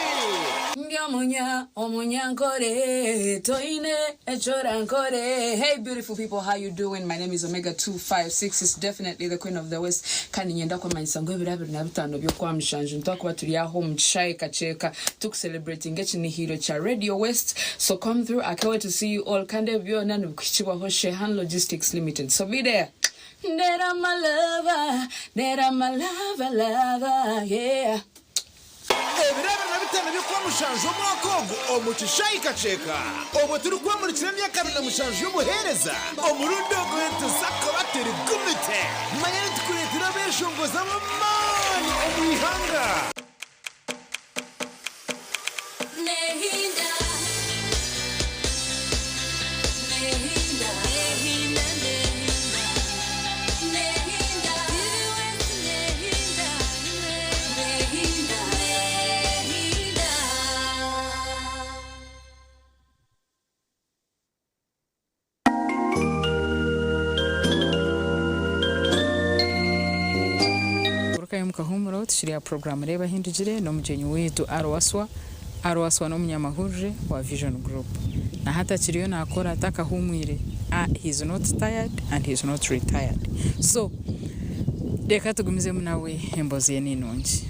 Ndi omunya omunyankore toine ekyorankore. Hey beautiful people, how you doing? My name is Omega 256. It's definitely the Queen of the West. Kandi nyenda kwamanyisa ngu ebiro 25 by'Okwamushanju nitwakuba turi aho omu kishaayi Kakyeka tukucelebratinga ekinihiro kya Radio West. So come through, I can't wait to see you all. Kandi ebi byona nibikuhikibwaho Shehan Logistics Limited. So be there. Ndera my lover, ndera my lover, lover, yeah. Ebiro 25 by'Okwamushanju omwaka ogu omu kishaayi Kakyeka obwo turikwamurikira emyaka 27 y'obuheereza omurundi ogu nituza kuba turi gumite. Manya nitukureetera abeeshongozi ab'amaani omu ihanga. Gurukayo omu kahuumuro tukiri aha puroguraamu Reeba Ahindugire n'omugyenyi waitu Arwaswa. Arwaswa n'omunyamahurire wa Vision Group. Na hati akiriyo naakora atakahuumwire. He is not tired and he is not retired. So reka tugumizemu nawe emboozi ye ni nungi.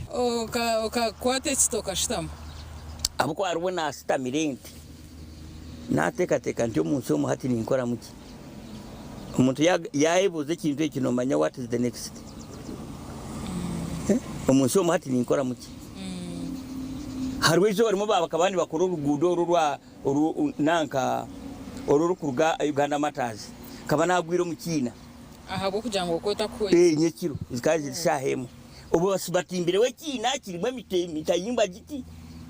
Okakwata ekiti okashutama. Ahabw'okuba hariho naashutamire nti, naateekateeka nti omu nsi omu hati ninkoramu ki? Omuntu yaayebuuza ekintu eki noomanya what is the next? Omu nsi omu hati ninkoramu ki? Hariho eizooba rimwe bakaba nibakora oruguudo oru orwa oru nanka oru orukuruga Uganda Martyrs, nkaba naagwire omu kiina. Ahabw'okugira ngu okaba otakuhweza. Nyekiro zikaba ziri shaaha emwe. Obwo batimbireho ekiina kirimu emitayimbwa giti,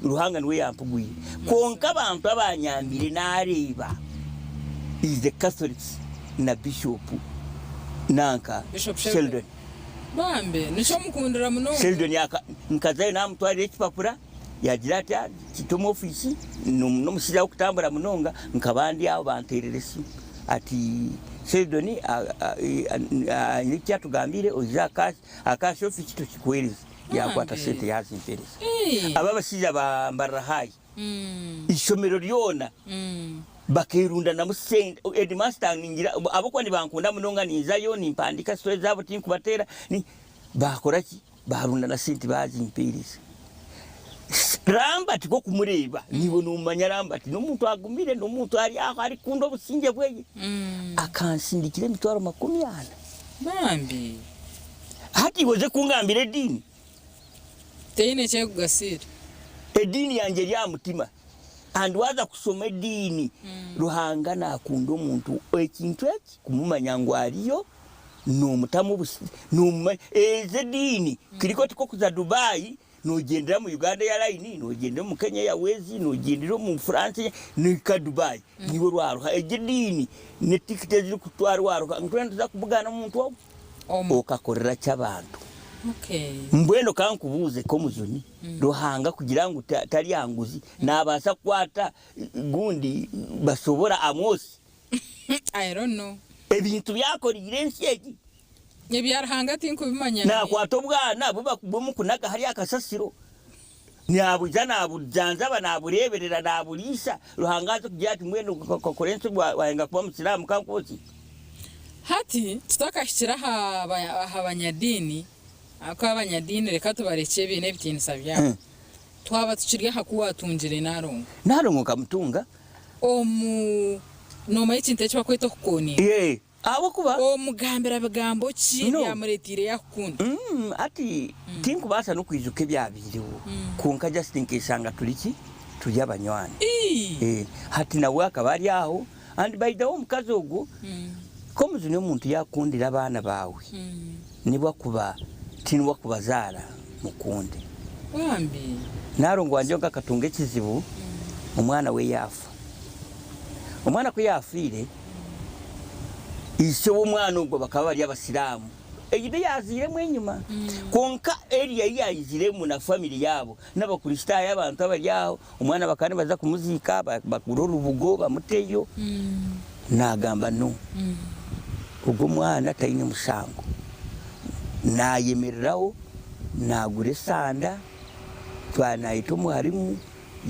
Ruhanga niwe yampugwire. Kwonka abantu abanyambire nareeba is the Catholics na Bishop nanka Bishop Sheldon. Sheldon. Bambe nikyo mukundira munonga. Sheldon aka nkazayo namutwarira ekipapura yagira ati kite omu ofiisi n'omushaija arikutambura munonga nkaba ndi aho banteerera esimu ati Sheldon aine eki atugambiire oije aha cash office tukikuheereze. Yakwata Bambi. sente yazimpereza. Hey. Aba abashaija ba Mbarara High Mm. ishomero ryona Mm. bakerundanamu sente. Headmaster ningira ahabw'okuba nibankunda munonga ninzayo nimpandika story zaabo tinkubateera ni bakora ki? Barundana sente bazimpereza. Lambert k'okumureeba niiwe nomanya Lambert n'omuntu agumire n'omuntu ari aho arikukunda obusingye bweye. Mm. Akansindikira emitwaro 40. Bambi. Hati iwe oze kungambira ediini? Teine eki erikugasiira. Ediini yangye eri aha mutima. And waaza kushoma ediini, Ruhanga naakunda omuntu ekintu eki kumumanya ngu ariyo, noomutamu obusi, noomumanya. Ezi ediini, kiriko tikwo kuza Dubai, noogyendera omu Uganda Airline, noogyendera omu Kenya Airways, noogyendera omu France, nohika Dubai, niiwe rwaruha. Egi ediini n'etikiti ezirikutwara waruha, twena nituza kubugana omuntu ogwo. Omu. Okakorera ki abantu? Okay. Mbwenu ka nkubuuze k'omujuni, Ruhanga kugira ngu tarya nguzi, naabaasa kukwata gundi bashobora Amosi? I don't know. Ebintu bi akoreire ensi egi? Ebya Ruhanga tinkubimanya. Naakwata obwana bu b'omukunaga hariya aha kasasiro, naabuza naabujanjaba, naabureeberera, naaburiisa. Ruhanga aze kugira ati mbwenu okakora ensi wayenga kuba Musiraamu ka nkwokye. Hati tutakahikire aha aha banyadiini, ahabw'okuba abanyadiini reka tubarekye baine ebitiinisa byabo. Twaba tukiri aha ku waatungire Nalongo. Nalongo nkamutunga. Omu, noomanya ekintu eki barikweta okukooniira? Yee, ahabw'okuba. Omugambira bigambo ki No. ebyamureeteire yaakukunda? Mm, hati tinkubaasa n'okwijuka ebyabaireho, kwonka just nkeshanga turi ki? Turi abanywani. Ii. Eh, hati nawe akaba ari aho. And by the way omukazi ogwo komujuni omuntu yakukundira abaana baawe nibwakuba tiniwe akubazaara mukunde. Bambi. Narongo wangye nka akatunga ekizibu omwana we yaafa. Omwana ku yaafiire ishe w'omwana ogwo bakaba bari abasiraamu. Egi niyo yaaziiremu enyima. Kwonka area ei yaiziremu na family yaabo n'Abakristaayo abantu abari aho, omwana bakaba nibaza kumuziika bagure orubugo bamuteyo. Naagamba no, ogwo omwana taine mushango. Naayemereraho naagura esanda, twaba naayeta omwarimu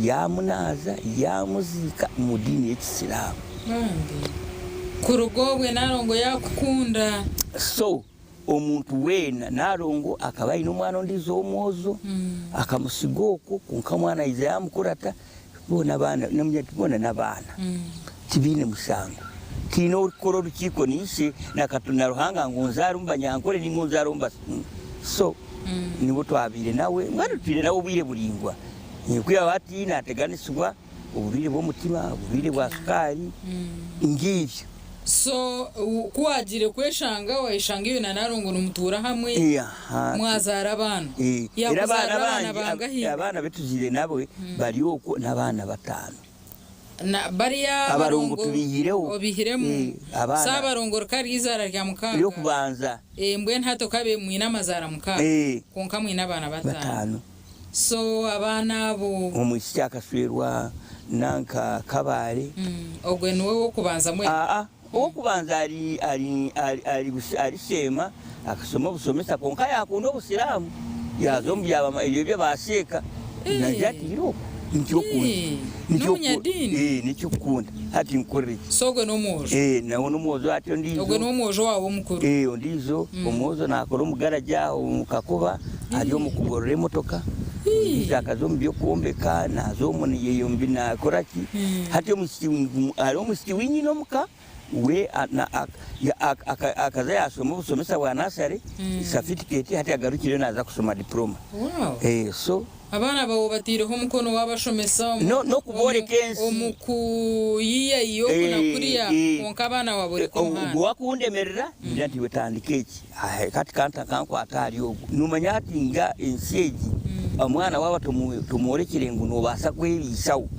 yaamunaaza yaamuziika omu diini y'ekisiraamu. Bambi. Kuruga obwe Nalongo yaakukunda. So omuntu weena, Nalongo akaba aine omwana ondiijo ow'omwojo, akamutsiga okwo, kwonka omwana yaija yaamukurata, boona abaana, nomugira nti boona n'abaana, tibaine mushango. Tihaine orikukora orukiiko na ishe na Ruhanga ngu nzaare omu Banyankore nainga nzaare omu Basungu. So niwe twabaire nawe, mbwenu tutwire nawe obwire buraingwa. Kwihaho hati naateganisibwa oburwaire bw'omutima, oburwaire bwa sukaari, ngibyo. So ku waagiire kweshanga, waayeshanga iwe na Nalongo nimutuura hamwe, mwazaara abaana. Era Yaakuzaarira abaana abaana bangye, bangahi? abaana abu tuzaire nabo bari okwo n'abaana bataano. Na bariya Abarongo abarongo tubiihireho. obiihiremu. Eh, abaana. So abarongo rikaba riri eizaara rya mukaaga. Ery'okubanza. Eh, mbwenu hati okabe mwine amazaara mukaaga. Eh. Kwonka mwine abaana bataano. Bataano. So abaana abo. Omwishiki akashwerwa nanka Kabare. Ogwe niwe w'okubanza mwena? Aa, ow'okubanza ari ari ari ari ari Sheema akashoma obushomesa kwonka yaakunda obusiraamu yaaza omu bya ebyo eby'aba sheeka naija atiire okwo nikyo okunda Nikyo N'omunyadiini? nikyo okukunda hati nkukorere ki? So ogwe n'omwojo? Ee nawe n'omwojo hati ondiijo. Ogwe n'omwojo waawe omukuru? Ee ondiijo omwojo naakora omu garagi aho omu Kakoba ari omu kugorora emotoka ondiijo akaza omu by'okwombeka naaza omu naakora ki hati omwishiki hariho omwishiki w'inyina omuka we akaza yaashoma obushomesa bwa nasare safitiketi hati agarukireyo naaza kushoma diporoma so Abaana baawe obataireho omukono waabashomesa omu N'okubooreka ensi. omu kuyiyayiya oku na kuriya, kwonka abaana waabooreka omuhanda. Ogwo wakundemerera, ningira nti iwe tandika eki. Hati kankwate ahari ogwo. Noomanya hati nga ensi egi, omwana waaba tomworekire ngu noobaasa kwebiisaho,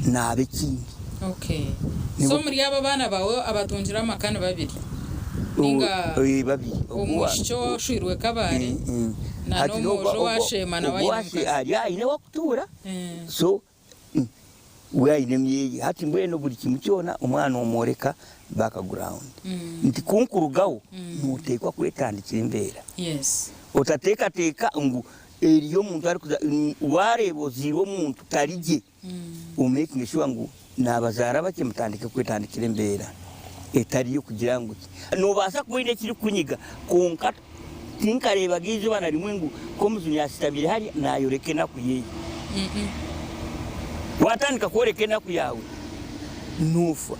naaba ekindi. Okay. So omuri abo abaana baawe abatungire amaka ni babiri? Ninga Babiri. Omwishiki oshwirwe Kabale na n'omwojo owasheema nawe aine omukazi? Ari aine ow'okutuura, so we aine emyeye. Hati mbwenu buri kimwe kyona omwana omworeka background. Nti ku nkurugaho, nooteekwa kwetandikira embeera. Yes. Otateekateeka ngu eriyo omuntu arikuza, waareeba ozairwe omuntu tari gye, omekinge shuwa ngu naabazaara bakye mutandike kwetandikira embeera etari y'okugira ngu ki. Noobaasa kuba oine ekirikukunyiga kwonka tinkareebaga eizooba na rimwe ngu Komuzuni ashutamire hariya naayoreka enaku ye. Waatandika kworeka enaku yaawe, noofa.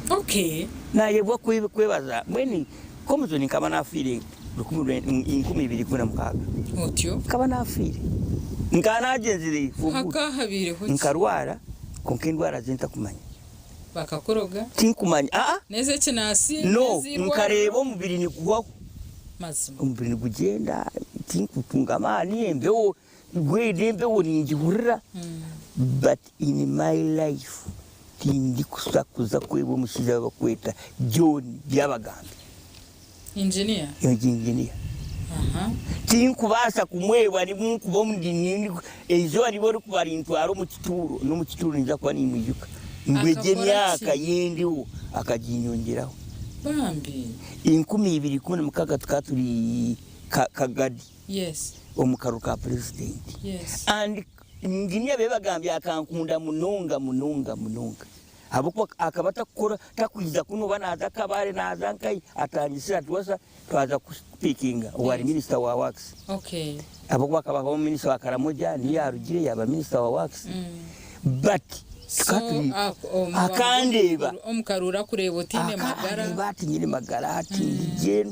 Okay. Naayebwa kwebaza. Mbwenu Komuzuni nkaba naafiire 2016. Otyo. Nkaba naafiire. Nkaba naagyenzire for good. Hakaahabaireho ki? Nkarwara kwonka endwara zi ntakumanya. Bakakuroga? Tinkumanya. Aa. N'ez'ekinaasi? No, N'ez'eirwariro? nkareeba omubiri niguhwaho. Mazima. Omubiri nigugyenda, tinkutunga amaani, embeho, gwena embeho ningihurira. But in my life tindikusa kuza kwebwa omushaija ou barikweta John Byabagambi. Engineer? Engineer. Aha. Tinkubaasa kumwebwa nibu nkuba omu ndi eizooba riba orikuba rintwara omu kituuro, n'omu kituuro ninza kuba nimwijuka ngu egi Akakora emyaka ki? y'endiho akaginyongyeraho. Bambi. 2016 tukaba turi Kagadi Yes. omu karuru ka purezidenti. Yes. And Engineer Bebagambye akankunda munonga munonga munonga ahabw'okuba akaba atakukora takwija kunu oba naaza Kabale naaza nkahi atanyisire ati wasa twaza kupikinga owari minister wa works Okay. ahabw'okuba akaba aba minister wa Karamoja niyo yarugire yaba minister wa works but So, tukaba turi ak- omu- akandeeba omu karuuru akureeba otaine magara akandeeba ati nyine magara ati ndi gye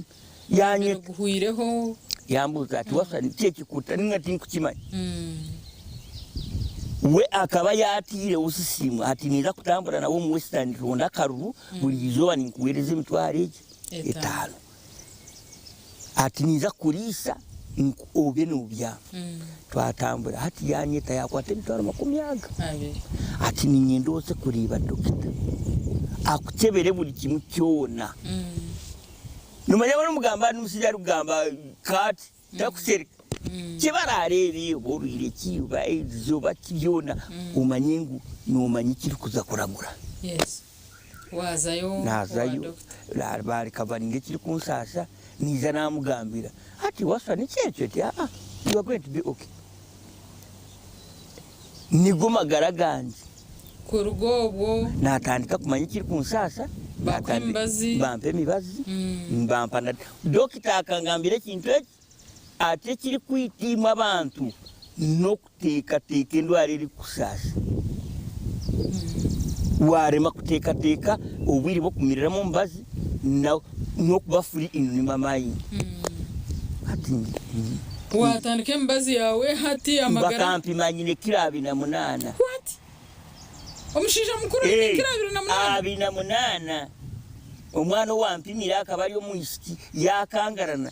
yanyeta guhwireho. Yambuuza ati, Wasa niki ekikuta? Ninga tinkukimanya. We akaba yaataireho sisiimu ati ninza kutambura nawe omu Western turonde akaruru, buri izooba ninkuheereza emitwaro egi etaano. Ati ninza kukuriisa obe noobyama. Twatambura hati yaanyeta yaakwata emitwaro makumi aga. Ati niinyenda oze kureeba dokita akukyebere buri kimwe kyona. Nomanya barimugamba nomushaija arikugamba kati takusereka kibarareebe oba orwire ki oba aids oba ki byona omanye ngu nomanya ekirikuza kuragura. Yes wazayo owa Nazayo doctor. barikavaringa ekirikunsaasa naija namugambira ati waswa niki ekyo ati aa you are going to be okay. Nigo magara gangye. Kuruga obwo. Naatandika kumanya ekirikunsaasa. Bakuha emibazi. Bampa emibazi, bampa na dokita akangambira ekintu eki, ati ekirikwita imwe abantu n'okuteekateeka endwara erikukusaasa. Waarema kuteekateeka obwire bw'okumiriramu omubazi n'okuba free in your mind. Hati Waatandika emibazi yaawe hati amagara. Bakampima nyine kiro abiri na munaana. What? Omushaija mukuru aine kiro 28? 28. Omwana owampimire akaba ari omwishiki yaakangarana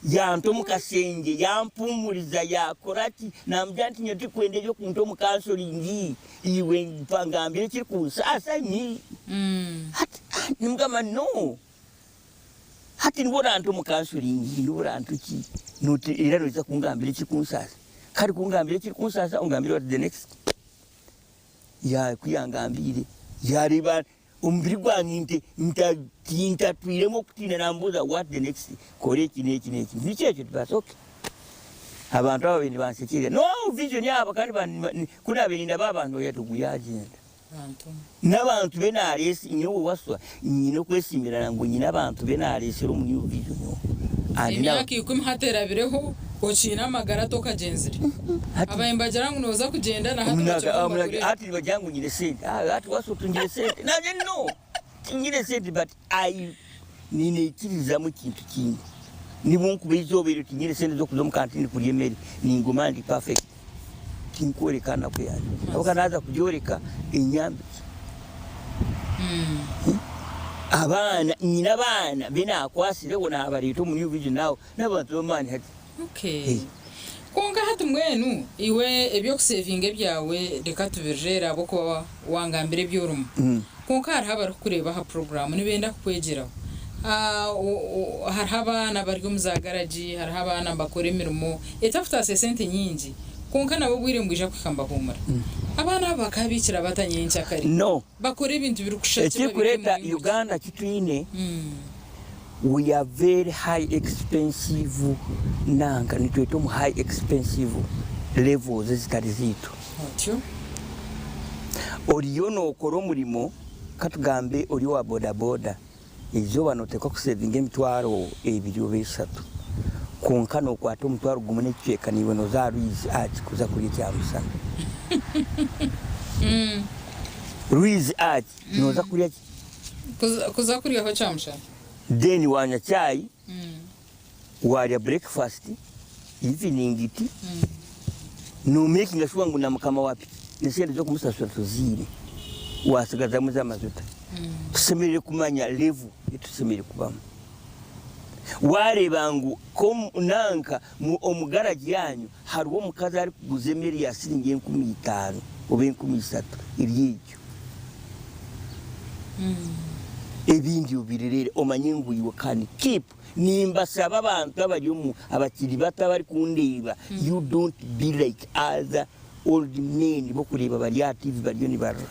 yanta omu kashengye yampuumuriza yaakora ki naamugira nti nyowe tindikwenda eby'okunta omu kansoringi iwe mpa ngambira ekirikunsaasa ni hati nimugamba no. Hati niwe oranta omu kansoringi, niwe oranta ki, noti era noija kungambira ekirikunsaasa. Kare ku ongambira ekirikunsaasa, ongambire what the next. Ya ku yangambiire, yareeba omubiri gwangye nti nta tintatwiremu okutiina nambuuza what the next, kora eki n'eki n'eki. Nikyo ekyo nti basi okay. Abantu aba babaire nibansekyerera, no vision aba kandi ba ku naabaire nindaba abantu oya ati ogu yaagyenda. N'abantu be naareesi, nyowe Wasswa, nyine okwesiimirana ngu nyine abantu be naareesire omu New Vision omu. And now. Emyaka ikumi hati erabireho, okiine amagara tokagyenzire. Abaye nibagira ngu nooza kugyenda na hati bakiriho nibakureeba. Hati nibagira ngu nyine sente. Ah, hati Wasswa otungire sente. Nanye no, tinyine sente but I niineikiririzamu ekintu kimwe. Nibu nkuba eizooba eryo tinyine sente z'okuza omu kantini kurya emere, ninguma ndi perfect. Tinkworeka naku yangye. Ahabw'okuba naaza kugyoreka enyambikye. Abaana, nyine abaana bi naakwasireho naabareeta omu New Vision now, n'abantu b'amaani hati. Okay. Kwonka hati mbwenu iwe eby'okusevinga ebyawe reka tubireere ahabw'okuba wangambira ebi orimu. Kwonka hariho abarikukureeba aha puroguraamu nibenda kukwegyeraho. Hariho abaana bari omu zaagaragi, hariho abaana nibakora emirimo etarikutaasa esente nyingi kwonka nabo obwire nibwija kuhika nibahuumura. Abaana abo bakaabiikira bata nyenkyakare No. bakore ebintu birikushushana ki babiike Ekirikureeta omu muringo ki? Uganda ki twine, We are very high expensive nanka nitweta omu high expensive levels ezitari zaitu. Otyo. Oriyo nokora omurimo katugambe ori owa boda boda eizooba noteekwa kusevinga emitwaro ebiri oba eshatu kwonka nokwata omutwaro gumwe nekicweka naiwe noza aha rwizi arch kuza kurya ekyamusana. Rwizi arch noza kurya ki? Kuza kuryaho kyamushana. Then wanywa chai, warya breakfast, evening tea, no makinga sure ngu na mukama wa piki esente z'okumusasura toziine, wasigazamu ez'amajuta. Tushemereire kumanya level ei tushemereire kubamu. Wareeba ngu nanka omu garage yanyu hariho omukazi arikuguza emere ya siringi 5000 oba 3000 eri egyo. Ebindi obirereere omanye ngu iwe can keep. Nimbashaba abantu abari omu abakiri bato abarikundeeba you don't be like other old men bokureeba bari aha TV bariyo nibarira.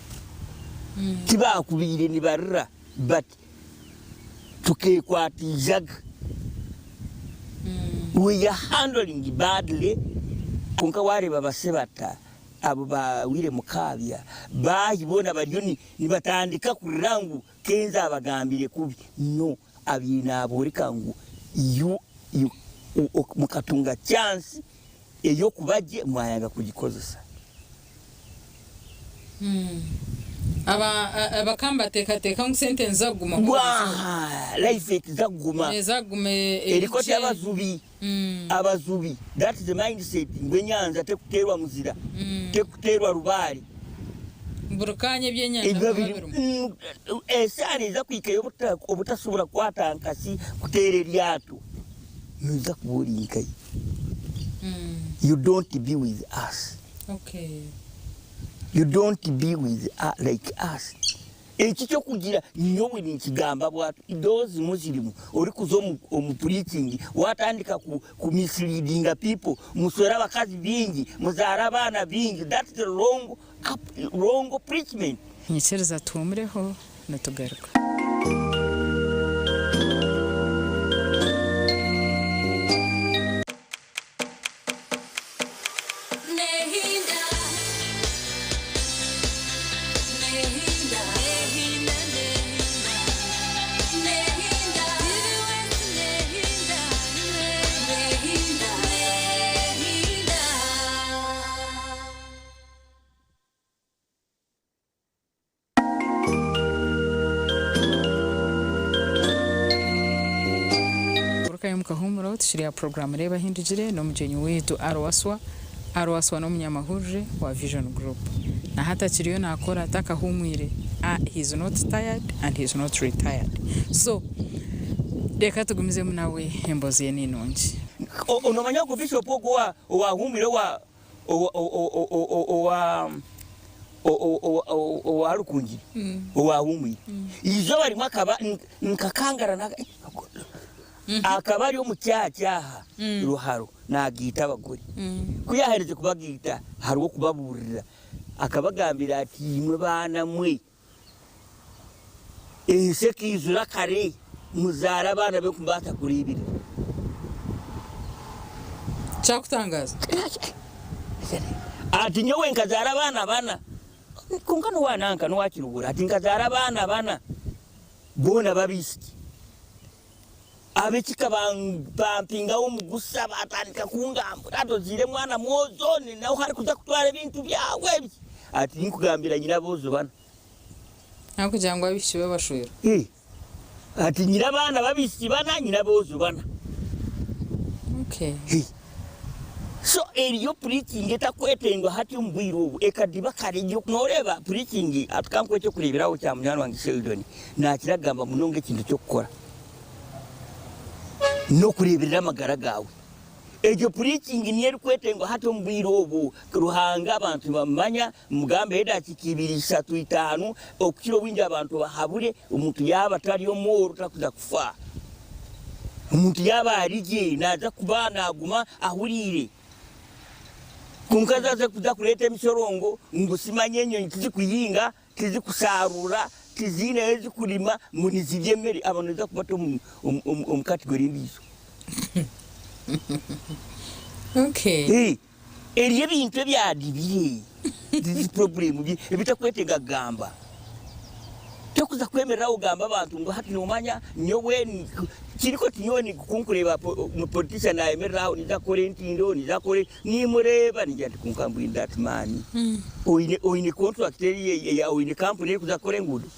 Tibakubaire nibarira but tukekwata eijaga. We are handling badly kwonka wareeba basebata Abo ba Wire Mukaabya baahi boona bariyo nibatandika kurira ngu Kenzo abagambire kubi. No, abaire naboreka ngu you you mukatunga chance eyokuba gye mwayanga kugikozesa. Aba bakaba nibateekateeka ngu sente niziza kuguma Bwaha life etiza kuguma Neeza kuguma eri eriko gye. abajubi Abajubi that is the mindset ngu enyanja tekuteerwa muzira, tekuteerwa rubaare. Buri kaanya ebyenyanja Ebyo biba biri birimu. Eshaara eza kuhikayo obutasobora kukwata nkasi kuteera eryato noija kuba ori nkahi? You don't be with us. Okay. You don't be with like us. Eki ky'okugira nyowe ninkigamba bwatu those Muslim orikuza omu omu preaching watandika ku ku misleadinga people muswere abakazi bingi muzaare abaana bingi that's the wrong up wrong preachment. Nyikiriza tuhumureho nitugaruka. Garukayo omu kahuumuro tukiri aha puroguraamu Reeba Ahindugire n'omugyenyi waitu Arwaswa. Arwaswa n'omunyamahurire wa Vision Group. Na hati akiriyo naakora takahuumwire. He is not tired and he is not retired. So reka tugumizemu nawe emboozi ye ni nungi. Noomanya ogu Bishop ogu owahuumwire owa owa owa Rukungiri owahuumwire eizooba rimwe akaba nkakangara akaba ari omu kyakye aha Ruharo nagaita abagore ku yaaherize kubagaita hariho okubabuurira akabagambira ati imwe baana mwe Ensi ekaijura kare, muzaare abaana b'okubaasa kureeberera. Kyakutangaaza? Ati nyowe nkazaara abaana bana, kwonka n'owa nanka n'owa Kiruhura, ati nkazaara abaana bana boona b'abaishiki. Ab'ekika bampingaho omugusa baatandika kungambura ati ozaire mwana mwojo nawe arikuza kutwara ebintu byawe. Ati tinkugambira nyine aboojo bana. Ahabw'okugira ngu abaishiki babashwera. Eh, ati nyine abaana b'abaishiki bana, nyine aboojo bana. Okay. Eh. So eriyo preaching etakwetengwa hati omu bwire obu, ekadiba kare egyo. Nooreeba preaching, ati ka nkuhe eky'okureeberaho kya munywani wangye Sheldon, naakira kugamba munonga ekintu ky'okukora n'okureeberera amagara gaawe. Egyo preaching niyo erikwetengwa hati omu bwire obu. Ruhanga abantu nibamumanya, Mugambeho edakiika ibiri, ishatu, itaano, okukira obwingi abantu obahabure, omuntu yaaba atari omworo takuza kufa. Omuntu yaaba ari gye naaza kuba naaguma ahuriire. Kwonka zaza kuza kureeta emishoroongo ngu simanya enyonyi tizikuhinga, tizikusharuura. Tiziine ahu ezikurima ngu nizirya emere, abo noija kubata omu omu category endiijo. Okay. Eh, eriyo ebintu ebyadibire, this is problem ebitakwetenga kugamba. Tokuza kwemerera aho ogambe abantu ngu hati nomanya nyowe kiriko ti nyowe ku nkureeba omu politician nayemerera aho ninza kukora entindo, ninza kukora Nimureeba ningira nti kwonka mbwenu that man oine oine contract eri oine kampuni erikuza kukora enguudo?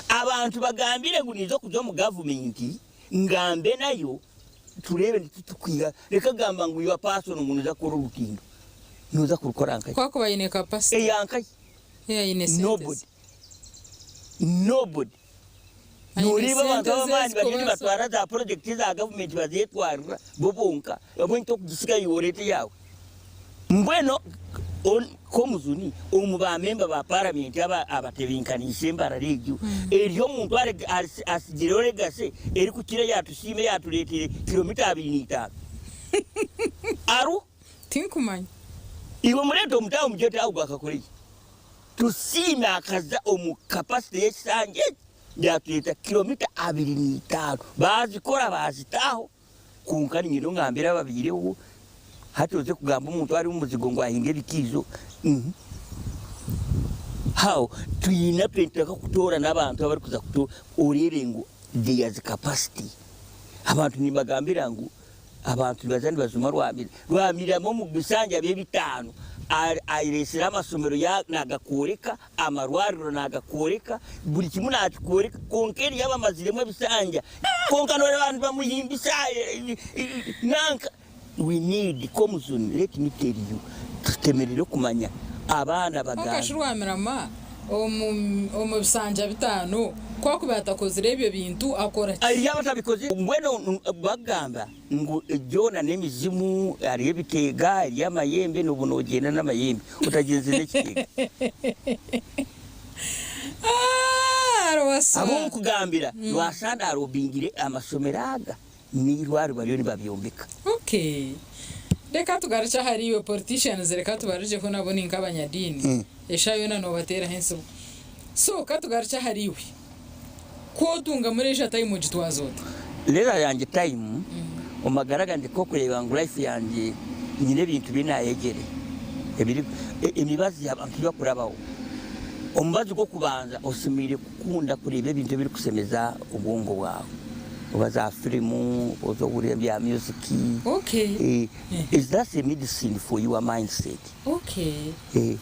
Abantu bagambire ngu ninza kuza omu gavumenti ngambe nayo tureebe nitutukwiha reka kugamba ngu your person ngu noza kukora orutindo noza kurukora nkahi? Ku akuba aine capacity. Eya nkahi? Eya aine sente ze. Nobody. Nobody. Aine Noreeba abantu sente ze ab'amaani bariyo ezikubaasa. nibatwara za project za gavumenti bazetwarira bo bonka obwo tokugisiga iwe oreete eyaawe. Mbwenu nk'omujuni omu ba memba ba paramenti aba abatebenkaniise embarara egyo eriyo omuntu asigireho legacy erikukira eya Tusiime eyatureeteire kilomita 25? Ariho? Tinkumanya. Iwe mureete omutaahe omugye oti ahu gwakakora ki? Tusiime akaza omu capacity y'ekisanja eki yatureeta kilomita 25 baazikora baazitaaho kwonka niinyenda ongambire ababaireho hati oze kugamba omuntu ari omu muzigo ngu ahinge ebikiizo how twine nituteekwa kutoorana abantu abarikuza kutu oreebe ngu there's capacity abantu nimbagambira ngu Abantu nibaza nibajuma Rwamira. Rwamiriramu omu bisanja bye bitaano areetsire amasomero naagakworeka, amarwariro naagakworeka, buri kimwe naakikworeka kwonka eriyo abamaziremu ebisanja kwonka nooreeba nibamuhimbisa nanka. We need Komuzuni let me tell you tutemereire kumanya abaana Kwonka bagamba. shi Rwamirama omu bisanja bitaano ku akuba atakozire ebyo bintu akora ki? Hariyo abatabikozire mbwenu bagamba ngu byona n'emizimu hariyo ebiteega hariyo amayembe nobu nogyenda n'amayembe otagyenzire n'ekiteega. Aah Rwasa. Abu nkugambira Rwasa arobingire amasomero aga n'eirwariro bariyo nibabyombeka. Ok. Reka tugarukye ahari iwe politicians reka tubarugyeho nabo ni nk'abanyadiini eshaaha yoona noobateeraho entsibo. So ka tugarukye ahari iwe. Ku otunga muri leisure time ogitwaza ota? Leisure yangye time omu magara gangye k'okureeba ngu life yangye nyine ebintu bi naayegyere ebiri emibazi y'abantu ei bakurabaho. Omubazi gw'okubanza oshemereire kukunda kureeba ebintu ebirikushemeza obwongo bwawe. Oba za firimu, oza ohurira ebya music. Okay. Is that a medicine for your mindset? Okay.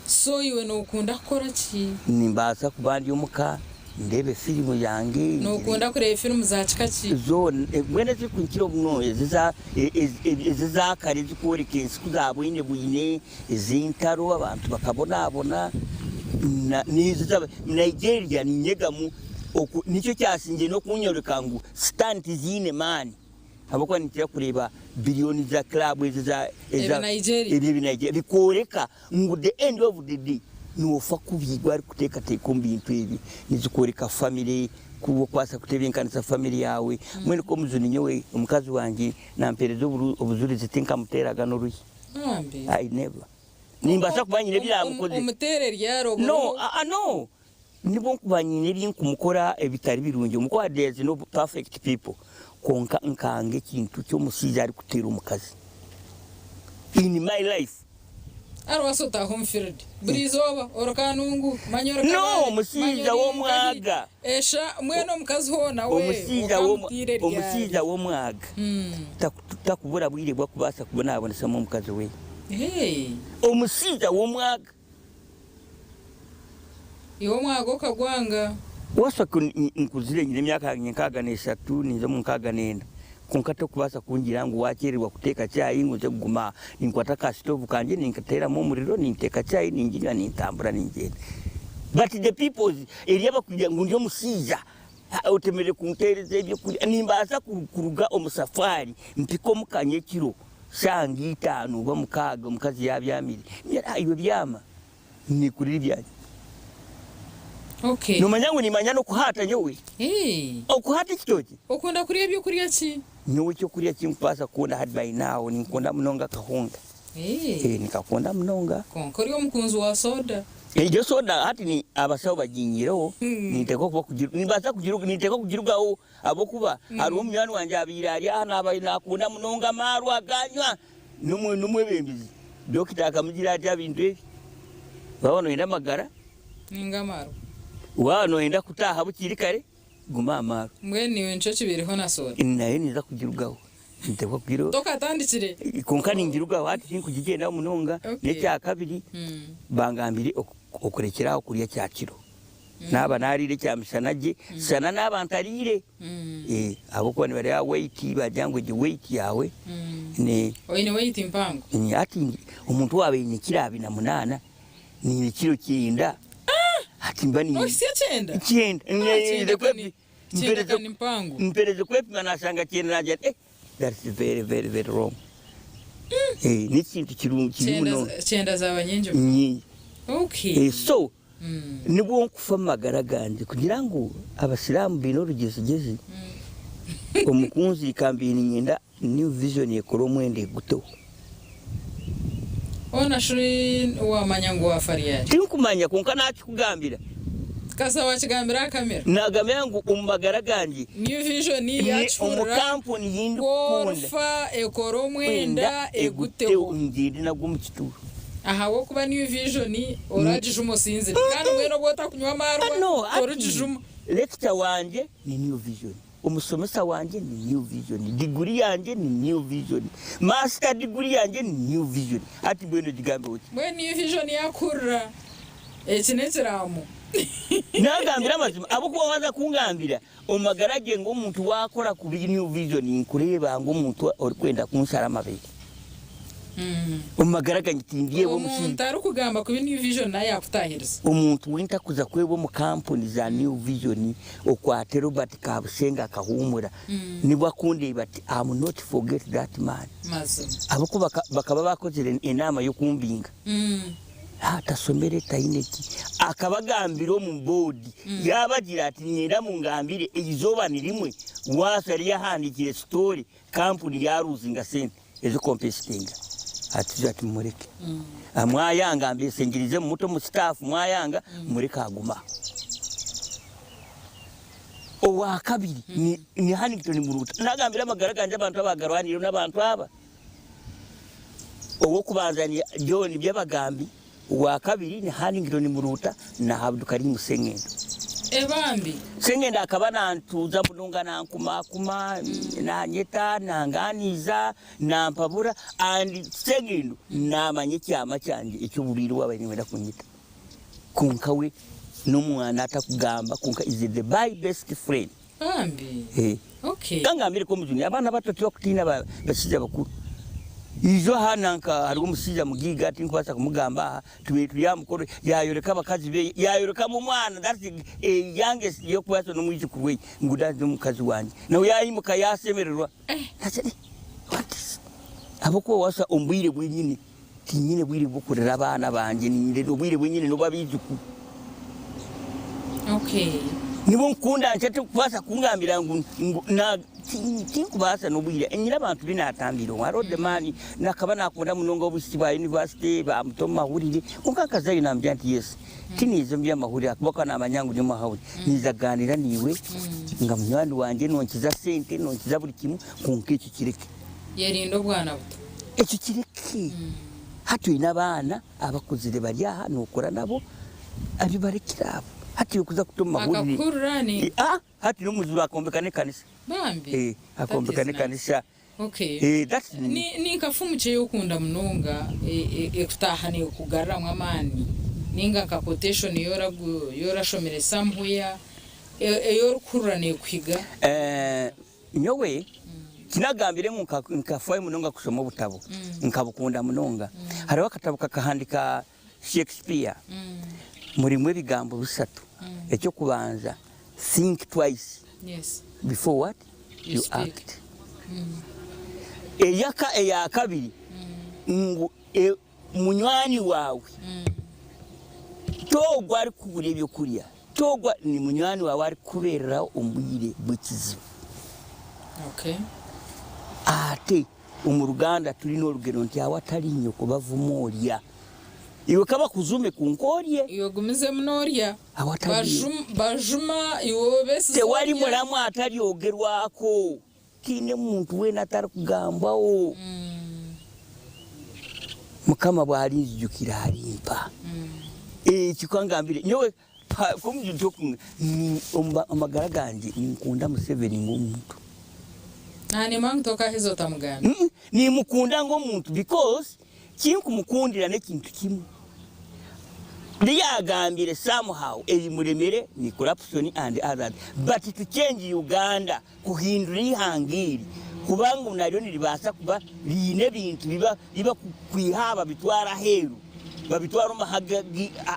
So iwe nokunda kukora ki? Nimbaasa kuba ndi omuka ndeebe firimu yangye. Nokunda kureeba firimu za kika ki? Zoona, mbwenu ezirikunkira omuno ezi eza kare ezikworeka ensi ku zaabwine bwine, ez'entaro abantu bakabonabona, n'ezo eza Nigeria ninyegamu oku nikyo kyasingire n'okunyoreka ngu sitaani tiziine maani ahabw'okuba ninkira kureeba biliyoni za club ezi eza eza Ebi Nigeria. ebi Nigeria bikworeka ngu the end of the day noofa kubi gwe arikuteekateeka omu bintu ebi nizikworeka family ku okubaasa kutebenkanisa family yaawe mbwenu nk'omujuni nyowe omukazi wangye nampeereza obujurizi tinkamuteeraga n'oruhi Bambi. I never Nimbaasa kuba nyine ebi naamukozire. Omuteera eryaro No, obwo. aa no. Nibwo nkuba nyine ebi nkumukora ebitari birungi. Omukuba there is no perfect people. Kwonka nkanga ekintu ky'omushaija arikuteera omukazi. In my life. Arwasa otaaha omu field buri izooba ori Kanungu, manya ori No, Kabale, manya omushaija ori nkahi. w'omwaga. Esha mbwenu omukazi hoona we Omushaija w'omu- okamutiira eryari. omushaija w'omwaga takubura bwire bw'okubaasa kubonabonesamu omukazi we. Hey. Omushaija w'omwaga. Iwe omwaga okagwanga. Waasa ku nkuzire nyine emyaka yangye 63 ninza omu 64 kwonka tokubaasa kungira ngu waakyererwa kuteeka chai ngu nze kuguma aha. Ninkwata ka sitovu kangye ninkateeramu omuriro ninteeka chai ninginywa nintambura ningyenda. But the peoples eriyo abakugira ngu ndi omushaija otemereire kunteereza ebyokurya. Nimbaasa kuruga omu safari mpike omuka nyekiro shaaha nka itaano oba mukaaga omukazi yaabyamire. Iwe byama niikurira ebyangye. Okay. Noomanya ngu niimanya n'okuhaata nyowe? Hey. Okuhaata ekitookye? Okunda kurya ebyokurya ki? Nyowe ekyokurya eki nkubaasa kukunda hati by now ninkunda munonga akahunga. Eh, nikakunda munonga. Kwonka ori omukunzi wa soda. Egyo soda hati ni abashaho baginyireho ninteekwa kuba kugi nimbaasa kugiruga ninteekwa kugirugaho ahabw'okuba hariho munywani wangye abaire ari aha naaba nakunda munonga amaarwa aganywa n'omwe n'omwebembezi. Dokita akamugira ati aha bintu ebi waaba noyenda amagara Ninga amaarwa. waaba noyenda kutaaha bukiri kare guma aha maarwa. Mbwenu iwe nikyo kibaireho na soda. Nayo ninza kugirugaho. Ninteekwa kugira Tokatandikire? Kwonka ningirugaho hati tinkugigyendaho munonga. Okay. N'ekyakabiri bangambire okurekyera aho kurya kyakiro. Naaba naariire kyamishana gye, shana naaba ntariire. Eh, ahabw'okuba nibareeba weight bagira ngu egi weight yaawe ne Oine weight mpango? Hati omuntu waaba aine kiro 28, niine kiro kyenda. Hati mba niine. Ohitsya kyenda? Kyenda. Ah, kyenda ka ni kyenda ka ni mpango. Mpereze kwepima nashanga kyenda nagira nti eh that's very very very wrong. Eh, n'ekintu kirungi kibi Kyenda munonga. kyenda zaaba nyingi. Nyingi. Okay. Eh, so nibwo nkufa omu magara gangye kugira ngu abasiraamu baine orugyezgyezi omu kunziika mbaire niinyenda New Vision ekore omwenda eguteho. Hoona shi waamanya ngu waafa ryari? Tinkumanya, kwonka naakikugambira. Kasita waakigambira aha kamera. Naagambira ngu omu magara gangye. New Vision Ni omu yaakihurira kampuni ei ku ndikukunda. orifa ekore omwenda eguteho. Ngyende nagwo omu kituuro. Ahabw'okuba New Vision oragijuma osinzire. Kandi mbwenu obu otakunywa amaarwa No, hati torigijuma. lecture wangye ni New Vision. Omushomesa wangye ni New Vision, diguri yangye ni New Vision, master diguri yangye ni New Vision. Hati mbwenu ogigambeho ki? Mbwenu New Vision yakuhurira, eki n'ekiraamo. Nangambira amazima ahabw'okuba waaza kungambira omu magara gye ngu omuntu waakora kubi New Vision ninkureeba ngu omuntu orikwenda kunshara amabeere. Omu magara gangye tindyebwa omushaija. Omuntu arikugamba kubi New Vision nawe yakutahiriza. Omuntu we ntakuza kwebwa omu kampuni za New Vision okwate Robert Kabushenga akahumura nibwo akundeeba ati am not forget that man. Mazima. Ahabw'okuba bakaba bakozire enaama y'okumbinga. Tashomire taine ki. Akabagambira omu boodi yaabagira ati niinyenda mungambire eizooba ni rimwe Waasa yari yahandiikire story kampuni yaaruzinga sente. Ezikompeesitinga ati ati mumureke mwayanga mbesengerize mumute omu staff mwayanga mureke agume aho. Owakabiri ni ni Hannington Muruuta nagambira amagara gangye abantu abagarwaniire n'abantu aba. Owokubanza ni John Byabagambi. Owa kabiri ni Hannington Muruuta na Abdukarim Sengendo. Ebambi. Sengendo akaba nantuuza munonga nankumakuma, nanyeta, nanganiiza, nampabura and Sengendo namanya ekyama kyangye eky'oburwaire obu abaire nibenda kunyita. Kwonka we n'omwana atakugamba kwonka is the by best friend. Bambi. Eh. Okay. Kangambire ko omujuni abaana bato tibakutiina bashaija bakuru. Ijo aha nanka hariho omushaija mugiiga tinkubaasa kumugamba aha tubaire turi aha mukoro yayoreka abakazi beye yayorekamu omwana that's a youngest yokubaasa n'omwijukuru weye ngu that's n'omukazi wangye nawe yayimuka yashemererwa. Nagira eh what is ahabw'okuba waasa omu bwire bwenyine Tinyine bwire bw'okurera abaana bangye, nindera obwire bwenyine n'obw'abaijukuru. Okay. Nibo nkukunda nkye torikubaasa kungambira ngu ngu na tinkubaasa n'obwire. Nyine abantu bi naatambiire omwe hariho Demaani nakaba naakunda munonga obwishiki bwa yunivasite baamuta omu mahurire kwonka nkazayo naamugira nti yes tiniiza omu by'amahurire ahakuba akaba naamanya ngu ndi omu mahurire niiza kugaaniira naiwe nga munywani wangye nonkiza sente nonkiza buri kimwe kwonka ekyo kireke. Yerinde obwana buto. Ekyo kireke. Hati oine abaana abakuzire bari aha nookora nabo, abyo barekere abo. Hati iwe kuza kuta omu mahurire. Akakuhurira ni. Ah, hati n'omujura akombeka n'ekanisa. Bambi. Eh, akombeka That is nice. n'ekanisa. Okay. Eh, that's Ni ni nka fumu ki ei okunda munonga e- e- ekutaaha neekugaruramu amaani ninga nka quotation ei oragu ei orashomire somewhere e- ei orikuhurira neekuhiga? Eh, Nyowe tinagambire ngu nkafayo munonga kushoma obutabo, nkabukunda munonga. Hariho akatabo kakahandika Shakespeare, murimu ebigambo bishatu. Eky'okubanza, think twice before what? You act. Eyakabiri ngu Munywani waawe t'ogwo arikukugurira ebyokurya, t'ogwo ni munywani waawe arikukubeereraho omu bwire bw'ekizibu. Okay. Ate Omu Ruganda twine orugero nti awatari nyoko bavuma orya. Iwe ka bakuzume kwonka orye. Iwe ogumizemu n'orya. Awatari nyoko. Bajuma iwe obeesize Tewari orya. muramwa ataryogerwako. Tihaine muntu weena atarikugambwaho. Mukama bu arinzijukira arimpa. Eki ku angambire nyowe Omu magara gangye ninkunda Museveni nk'omuntu. Naniimba ngu tokaheza otamugambire. Nimukunda nk'omuntu because kinkumukundira n'ekintu kimwe. Biyagambire somehow ebimuremire ni corruption and others but to change Uganda kuhindura eihanga eri kuba ngu naryo niribaasa kuba riine ebintu bibakwiha aha babitwara aheeru babitwara omu mahaga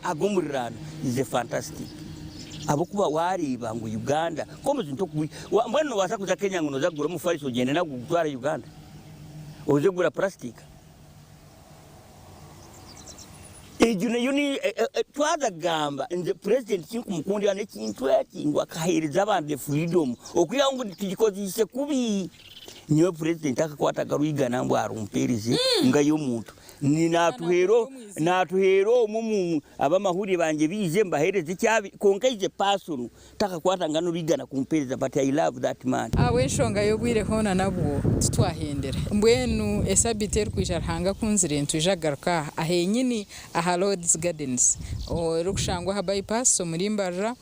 ag'omurirano is a fantastic ahabw'okuba waareeba ngu Uganda nk'omuzintu mbwenu noobaasa kuza Kenya ngu nooza kugura omufariso ogyende nagwo ogutware Uganda oze kugura purasitika? Egyo nayo ni twaza kugamba nze president kinkumukundira n'ekintu eki ngu akahereza abantu the freedom okwihaho ngu tugikozeise kubi. Nyowe president akakwata akarwigana ngu arumpereze ngayo omuntu natuhera natuhera omu abamahurire bangye biije mbahereze ekyabi kwonka is a person Takakwata ngano rwigana kumpereza but I love that man. Ahabw'enshonga y'obwire hoona nabwo titwahendera. Mbwenu esabiiti erikwija Ruhanga akunzire nitwija kugaruka aha ahenyini aha Lord's Gardens erikushangwa aha Bypass omuri Mbarara.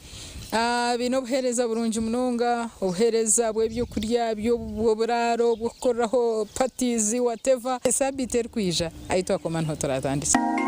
Baine obuheereza burungi munonga, obuheereza bw'ebyokurya, bw'oburaaro, bw'okukoreraho parties whatever. Esabiiti erikwija ahu twakoma niho turatandikire.